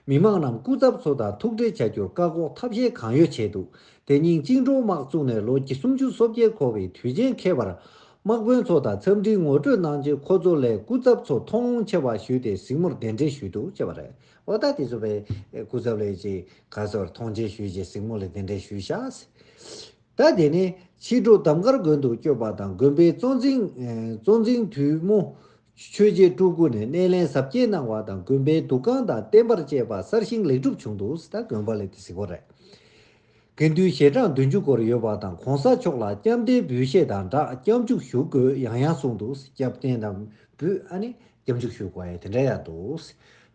མི་མང་རྣམས་སྐུ་ཚབ་ཚོ་དང་ཐུག་འཕྲད་བྱ་རྒྱུར་བཀག་འགོག་ཐབས་ཤེས་གང་ཡོད་བྱས་འདུག་དེ་ཉིན་བཅིངས་འགྲོལ་དམག་བཙུགས་ནས་ལོ་སུམ་ཅུ་སོ་བརྒྱད་འཁོར་བའི་དུས་ཆེན་ཁེལ་བར། དམག་དཔོན་ཚོ་དང་འཚམས་འདྲིའི་ངོ་སྤྲོད་གནང་རྗེས་ཁོ་ཚོ་ལས་སྐུ་ཚབ་ཚོ་མཐོང་ཆེ་བ་ཞུས་ཏེ་གཟིགས་མོར་གདན་འདྲེན་ཞུས་འདུག་ཅེས་པ་རེད། འོ་ད་དེ་ཚོ་བས་སྐུ་ཚབ་ལས་ཀྱི་ག་ཚོར་མཐོང་ཆེན་ཞུས་རྗེས་གཟིགས་མོ་ལ་གདན་འདྲེན་ཞུས་ཤག་ད་དེ་ནས་ཕྱི་དྲོ་འདམ་དཀར་དགོན་དུ་བསྐྱོད་པ་དང་དགོན་པའི་གཙོ་འཛིན་ཨེ་གཙོ་འཛིན་དུས་མོ་ཆོས་རྗེ་སྤྲུལ་སྐུ་ནས་སྣེ་ལེན་གཟབ་རྒྱས་གནང་བ་དང་དགོན་པའི་འདུ་ཁང་དང་བརྟེན་པར་བཅས་པ་གསར་བཞེངས་ལེགས་གྲུབ་བྱུང་འདུག་ད་དགོན་པ་ལས་དེ་གཟིགས་པ་རེད། དགེ་འདུན་ཞལ་གྲངས་བདུན་ཅུ་སྐོར་ཡོད་པ་དང་གོང་ས་མཆོག་ལ་སྐྱབས་རྟེན་འབུལ་བཞེས་དང་སྦྲགས་སྐྱབས་འཇུག་ཞུ་དགོས་ཡང་ཡང་གསུངས་འདུག་སྐྱབས་རྟེན་དང་འབུལ་ཨ་ནི་སྐྱབས་འཇུག་ཞུ་དགོས་ཡ་དེ་འདྲ་ཡང་འདུག་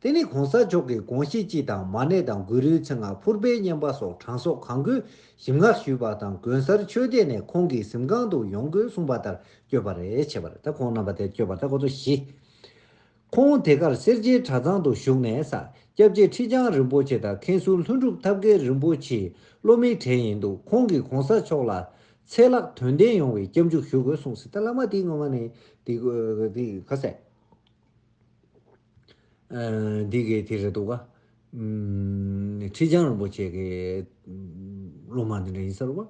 དེ་ནི་གོང་ས་མཆོག་གི་དགོངས་གཞི་སྤྱི་དང་མ་ཎི་དང་གུ་རུའི་མཚན་སྔགས་ཕུར་པའི་བསྙེན་པ་སོགས་གྲངས་གསོག་གང་དགོས་ཞིམ་མངར་ཞུས་པ་དང་དགོན་གསར་ཆོས་སྡེ་ནས་ཁོང་གི་གཟིམ་ཁང་དུ་ཡོང་དགོས་གསུངས་པ་ལྟར་བསྐྱོད་པ་རེད། བྱས་པ་རེད། ད་ཁོང་རྣམ་པ་དེ་བསྐྱོད་པ་ད་ཁོ་ཚོ་བཞི། ཁོང་དེ་གར་སེར་བྱེས་གྲྭ་ཚང་དུ་བཞུགས་ནས་ས་སྐྱབས་རྗེ་ཁྲི་བྱང་རིན་པོ་ཆེ་དང་མཁན་ཟུར་ལྷུན་གྲུབ་ཐབས་མཁས་རིན་པོ་ཆེའི་སློབ་མའི་གྲས་ཡིན་འདུག་ཁོང་གིས་གོང་ས་མཆོག་ལ་ཚེ་ལྷག་དོན་ལྡན་ཡོང་བའི་སྐྱབས་འཇུག་ཞུ་དགོས་གསུངས་ཟེར། ད་བླ་མ་དེའི་ངོ་མ་ནས་དེ་དེ་ཁ་ཟས་འདི་གའི་དེ་རེད་འདུག་ག་ཁྲི་བྱང་རིན་པོ་ཆེ་གི་སློབ་མ་འདི་འདྲ་ཡིན་ས་རེད་བ།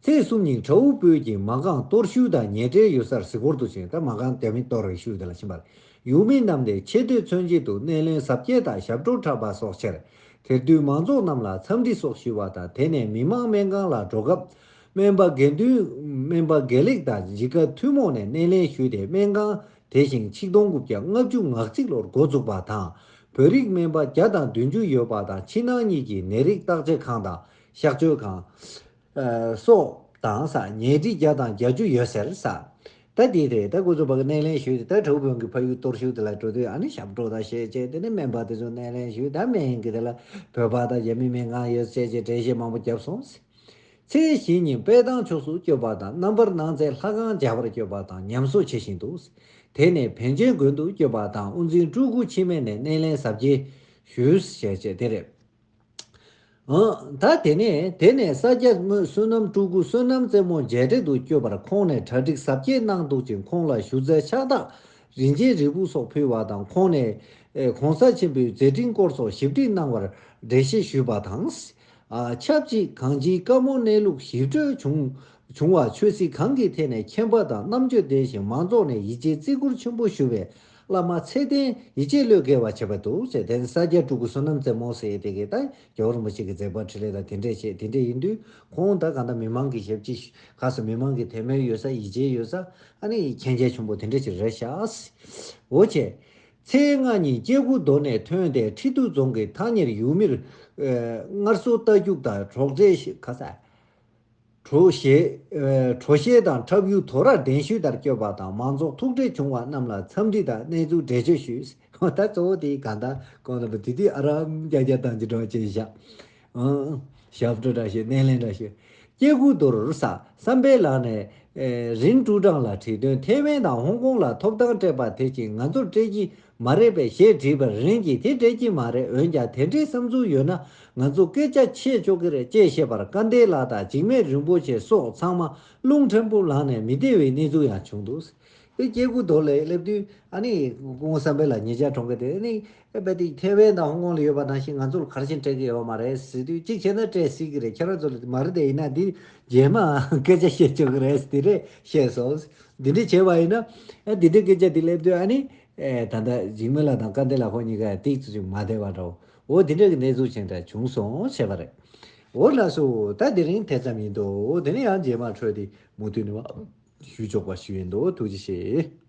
ཚེས་གསུམ་ཉིན་བྲག་འུ་སྤོས་ཀྱི་མ་གང་གཏོར་ཤུལ་དང་ཉེ་འབྲེལ་ཡོད་སར་གཟིགས་སྐོར་དུ་ཕྱིན། ད་མ་གང་རྒྱ་མི་གཏོར་བའི་ཤུལ་དེ་ལ་ཕྱིན་པར་ཡུལ་མི་རྣམས་ནས་ཆེ་བསྟོད་མཚོན་བྱེད་དུ་སྣེ་ལེན་གཟབ་རྒྱས་དང་ཞབས་བྲོ་འཁྲབ་པ་སོགས་བྱས། དེར་འདུས་མང་ཚོགས་རྣམས་ལ་འཚམས་འདྲི་སོགས་ཞུས་པ་དང་དེ་ནས་མི་མང་སྨན་ཁང་ལ་འགྲོ་སྐབས་སྨན་པ་དགེ་འདུན་སྨན་པ་དགེ་ལེགས་དང་འཇིགས་དཀར་ཐུན་མོང་ནས་སྣེ་ལེན་ཞུས་ཏེ་སྨན་ཁང་དེ་བཞིན་ཆིག་སྟོང་དགུ་བརྒྱ་ལྔ་བཅུ་ང་གཅིག་ལོར་འགོ་བཙུགས་པ་དང་བོད་རིགས་སྨན་པ་བརྒྱ་དང་བདུན་ཅུ་ཡོད་པ་དང་ཕྱི་ནང་གཉིས་ཀྱི་ནད་རིགས་བརྟག་དཔྱད་ཁང་དང་གཤག་བཅོས་ཁང་། སོགས་དང་ས་ཉལ་ཁྲི་བརྒྱ་དང་བརྒྱད་ཅུ་ཡོད་ཟེར་ས། ད་དེ་རེད། ད་ཁོ་ཚོ་ཕ་གི་སྣེ་ལེན་ཞུས་ཏེ་ད་བྲག་འུ་སྤོས་གི་ཕ་ཡུལ་གཏོར་ཤུལ་དེ་ལ་འགྲོ་དུས་ཨ་ནི་ཞབས་བྲོ་དང་གཞས་བྱས་དེ་ནི་སྨན་པ་དེ་ཚོ་སྣེ་ལེན་ཞུས། ད་སྨན་གི་དེ་ལ་བོད་པ་དང་རྒྱ་མི་སྨན་ཁང་ཡོད་ཟེར་བྱས་འགྲེལ་བཤད་མང་པོ་བརྒྱབ་སོང་། ཚེས་བཞི་ཉིན་དཔལ་ཐང་ཕྱོགས་སུ་བསྐྱོད་པ་དང་རྣམ་པར་སྣང་མཛད་ལྷ་ཁང་མཇལ་བར་བསྐྱོད་པ་དང་ཉམས་གསོ་བྱེད་བཞིན་འདུག་དེ་ནས་བན་ཆེན་དགོན་དུ་བསྐྱོད་པ་དང་དབུ་འཛིན་སྤྲུལ་སྐུ་འཆི་མེད་ནས་སྣེ་ལེན་གཟབ་རྒྱས་ཞུས་ཞེས་བྱས་དེ་རེད། ཨང་། ད་དེ་ནས་དེ་ནས་ས་སྐྱ་དངོས་བསོད་ནམས་སྤྲུལ་སྐུ་བསོད་ནམས་རྩེ་མོ་མཇལ་འཕྲད་དུ་བསྐྱོད་པར་ཁོང་ནས་གྲ་སྒྲིག་གཟབ་རྒྱས་གནང་འདུག་ཅིང་ཁོང་ལ་ཞུ་རྩལ་ཕྱག་རྟགས་རིན་ཆེན་རིལ་བུ་སོགས་ཕུལ་བ་དང་ཁོང་ནས་ཨེ་གོང་ས་ཆེན་པོའི་མཛད་འཕྲིན་སྐོར་སོགས་ཞིབ་ཁྲིད་གནང་བར་འགྲེལ་བཤད་ཞུས་པ་དང་། ཨ་ཆབས་ཅིག་གངས་ཅན་དཀར་མོ་གནས་ལུགས་ཞིབ་འགྲོས་བྱུང་བྱུང་བ་ཆོས་སྲིད་གང་གི་ཐད་ནས་མཁྱེན་པ་དང་རྣམ་དཔྱོད་ལྡན་ཞིང་མང་ཚོགས་ནས་ཡིད་ཆེས་བརྩི་བཀུར་ཆེན་པོ་ཞུ་བའི་བླ་མ་ཚད་ལྡན་ཡིད་ཆེས་བློས་འགེལ་བ་བྱས་པ་འདུག་ཅེས་དེ་ནི་ས་སྐྱ་སྤྲུལ་སྐུ་བསོད་ནམས་རྩེ་མོ་ཟེར་དེ་གའི་ད་རྒྱལ་བ་རིན་པོ་ཆེ་གི་མཛད་པ་འཕྲིན་ལས་དང་དེ་འདྲས་བྱས་དེ་འདྲས་ཡིན་དུས་ཁོང་ད་གང་ལྟར་མི་མང་གི་ཞབས་ཕྱི་ཁ་སང་མི་མང་གི་དད་མོས་ཡོད་ས་ཡིད་ཆེས་ཡོད་ས་ཨ་ནི་མཁྱེན་རྒྱ་ཆེན་པོ་དེ་འདྲས་ཅིག་རེད་ཤག་འོ་བྱས། ཚེས་ལྔ་ཉིན་སྐྱེ་རྒུ་མདོ་ནས་ཐོན་ཏེ་ཁྲི་ཐུག་རྫོང་གི་ཐག་ཉེར་ཡུལ་མིར་ཨེ་སྔར་སྲོལ་རྟ་རྒྱུག་དང་གྲོགས་འདྲེས་ཤིག་ཁ་ས། གྲོ་ཞེས་ཨེ་གྲོ་ཞེས་དང་འཁྲབ་ཡུལ་དོ་རར་གདན་ཞུས་ལྟར་བསྐྱོད་པ་དང་མང་ཚོགས་ཐུག་འཕྲད་བྱུང་བ་རྣམས་ལ་འཚམས་འདྲི་དང་གནས་ཚུལ་འགྲེལ་བརྗོད་ཞུས། ད་གཙོ་བོ་དེ་གང་ལྟར་གོང་ལ་བུ་དེ་དུས་ཨ་རམ་རྒྱ་རྒྱ་དང་ཅི་འགྲོ་བྱས་བཞག་ཨང་། ཞབས་བྲོ་འདྲ་ཞིག་སྣེ་ལེན་འདྲ་ཞིག་སྐྱེ་རྒུ་མདོར་ས་བསམ་འཕེལ་ལགས་ནས་ཨེ་རིན་ཀྲུའུ་ཀྲང་ལ་བྲིས་དོན་ཐེ་ཝན་དང་ཧོང་ཀོང་ལ་ཐོབ་ཐང་སྤྲད་པ་དེ་ཅིག་ང་ཚོར་སྤྲད་ཀྱི་མ་རེད་པས་ཞེས་དྲིས་པར་རིན་གྱིས་དེ་སྤྲད་ཀྱི་མ་རེད། འོན་ཀྱང་དེ་འདྲའི་བསམ་ཚུལ་ཡོད་ན་ང་ཚོ་སྐད་ཆ་བཤད་ཆོག་གི་རེད་ཅེས་བཤད་པར་སྐལ་ལྡན་ལགས་དང་འཇིགས་མེད་རིན་པོ་ཆེ་སོགས་ཚང་མ་རླུང་ཕྲན་བུ་ལངས་ནས་མི་བདེ་བའི་གནས་ཚུལ་ཡང་བྱུང་འདུག་དེ་སྐྱེ་རྒུ་མདོ་ལ་སླེབས་དུས་ཨ་ནི་སྐུ་ངོ་བསམ་འཕེལ་ལགས་ཉེ་ཆར་གྲོངས་མཁན་དེ་ནི་ཨེ་བས་དེ་ཐེ་ཝན་དང་ཧོང་ཀོང་ལ་ཡོད་པ་ནང་བཞིན་ང་ཚོ་ལ་ག་རེ་བྱས་ནས་སྤྲད་ཀྱི་ཡོད་མ་རེད་ཟེར་དུས་གཅིག་བྱས་ན་སྤྲད་སྲིད་ཀྱི་རེད། ཁྱེད་རང་ཚོ་ལ་མ་རེད་དེ་ཡིན་ན་འདི་རྗེས་མ་སྐད་ཆ་བཤད་ཆོག་གི་རེད་དེ་རེད་བཤད་སོང་། འདི་འདྲ་བྱས་པ་ཡིན་ན་ཨ་འདི་འདྲའི་སྐད་ཆ་འདི་སླེབས་དུས་ཨ་ནི་ཨེ་ད་ལྟ་འཇིགས་མེད་ལགས་དང་སྐལ་ལྡན་ལགས་ཁོང་གཉིས་ཀ་ཏིག་ཙམ་ཅིག་མ་བདེ་བ་འདྲ་བོ་འོ་འདི་འདྲ་གི་གནས་ཚུལ་ཅིག་འདྲ་བྱུང་སོང་བྱས་པ་རེད། འོ་ལགས་སོ། ད་དེ་རིང་དེ་ཙམ་ཡིན་འདུག་དེ་ནས་ཡང་རྗེས་མ་འཕྲོས་ཏེ་མུ་མཐུད་ནས་བ་ཞུ་ཆོག་པ་ཞུ་ཡིན་འདུག་ཐུགས་རྗེ་ཆེ།